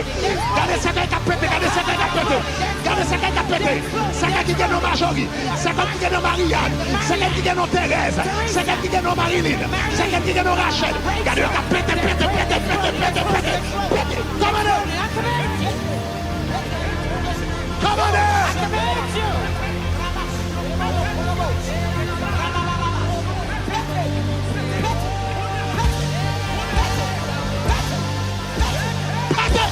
Gade sèkèy k ap pete, gade sèkèy k ap pete. Gade sèkèy k ap pete. Sèkèy ki gen non Majori. Sèkèy ki gen non Mariyàn. Sèkèy ki gen non Terèz. Sèkèy ki gen non Marilin. Sèkèy ki gen non Rachèl. Gade yo k ap pete, pete, pete. Kòmande! Kòmande! Pete!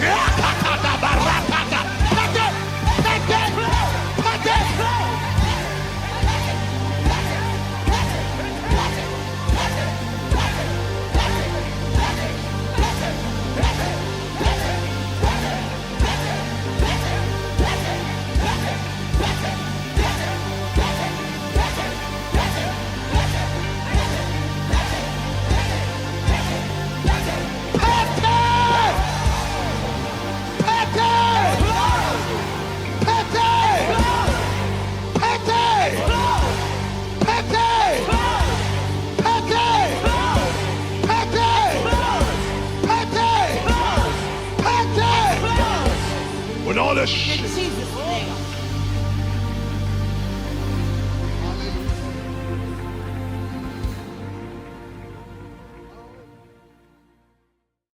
Rakatata barakata. Pete! Pete! Pete! Pete! Pete! Pete! Pete! Pete! O non de Jezi.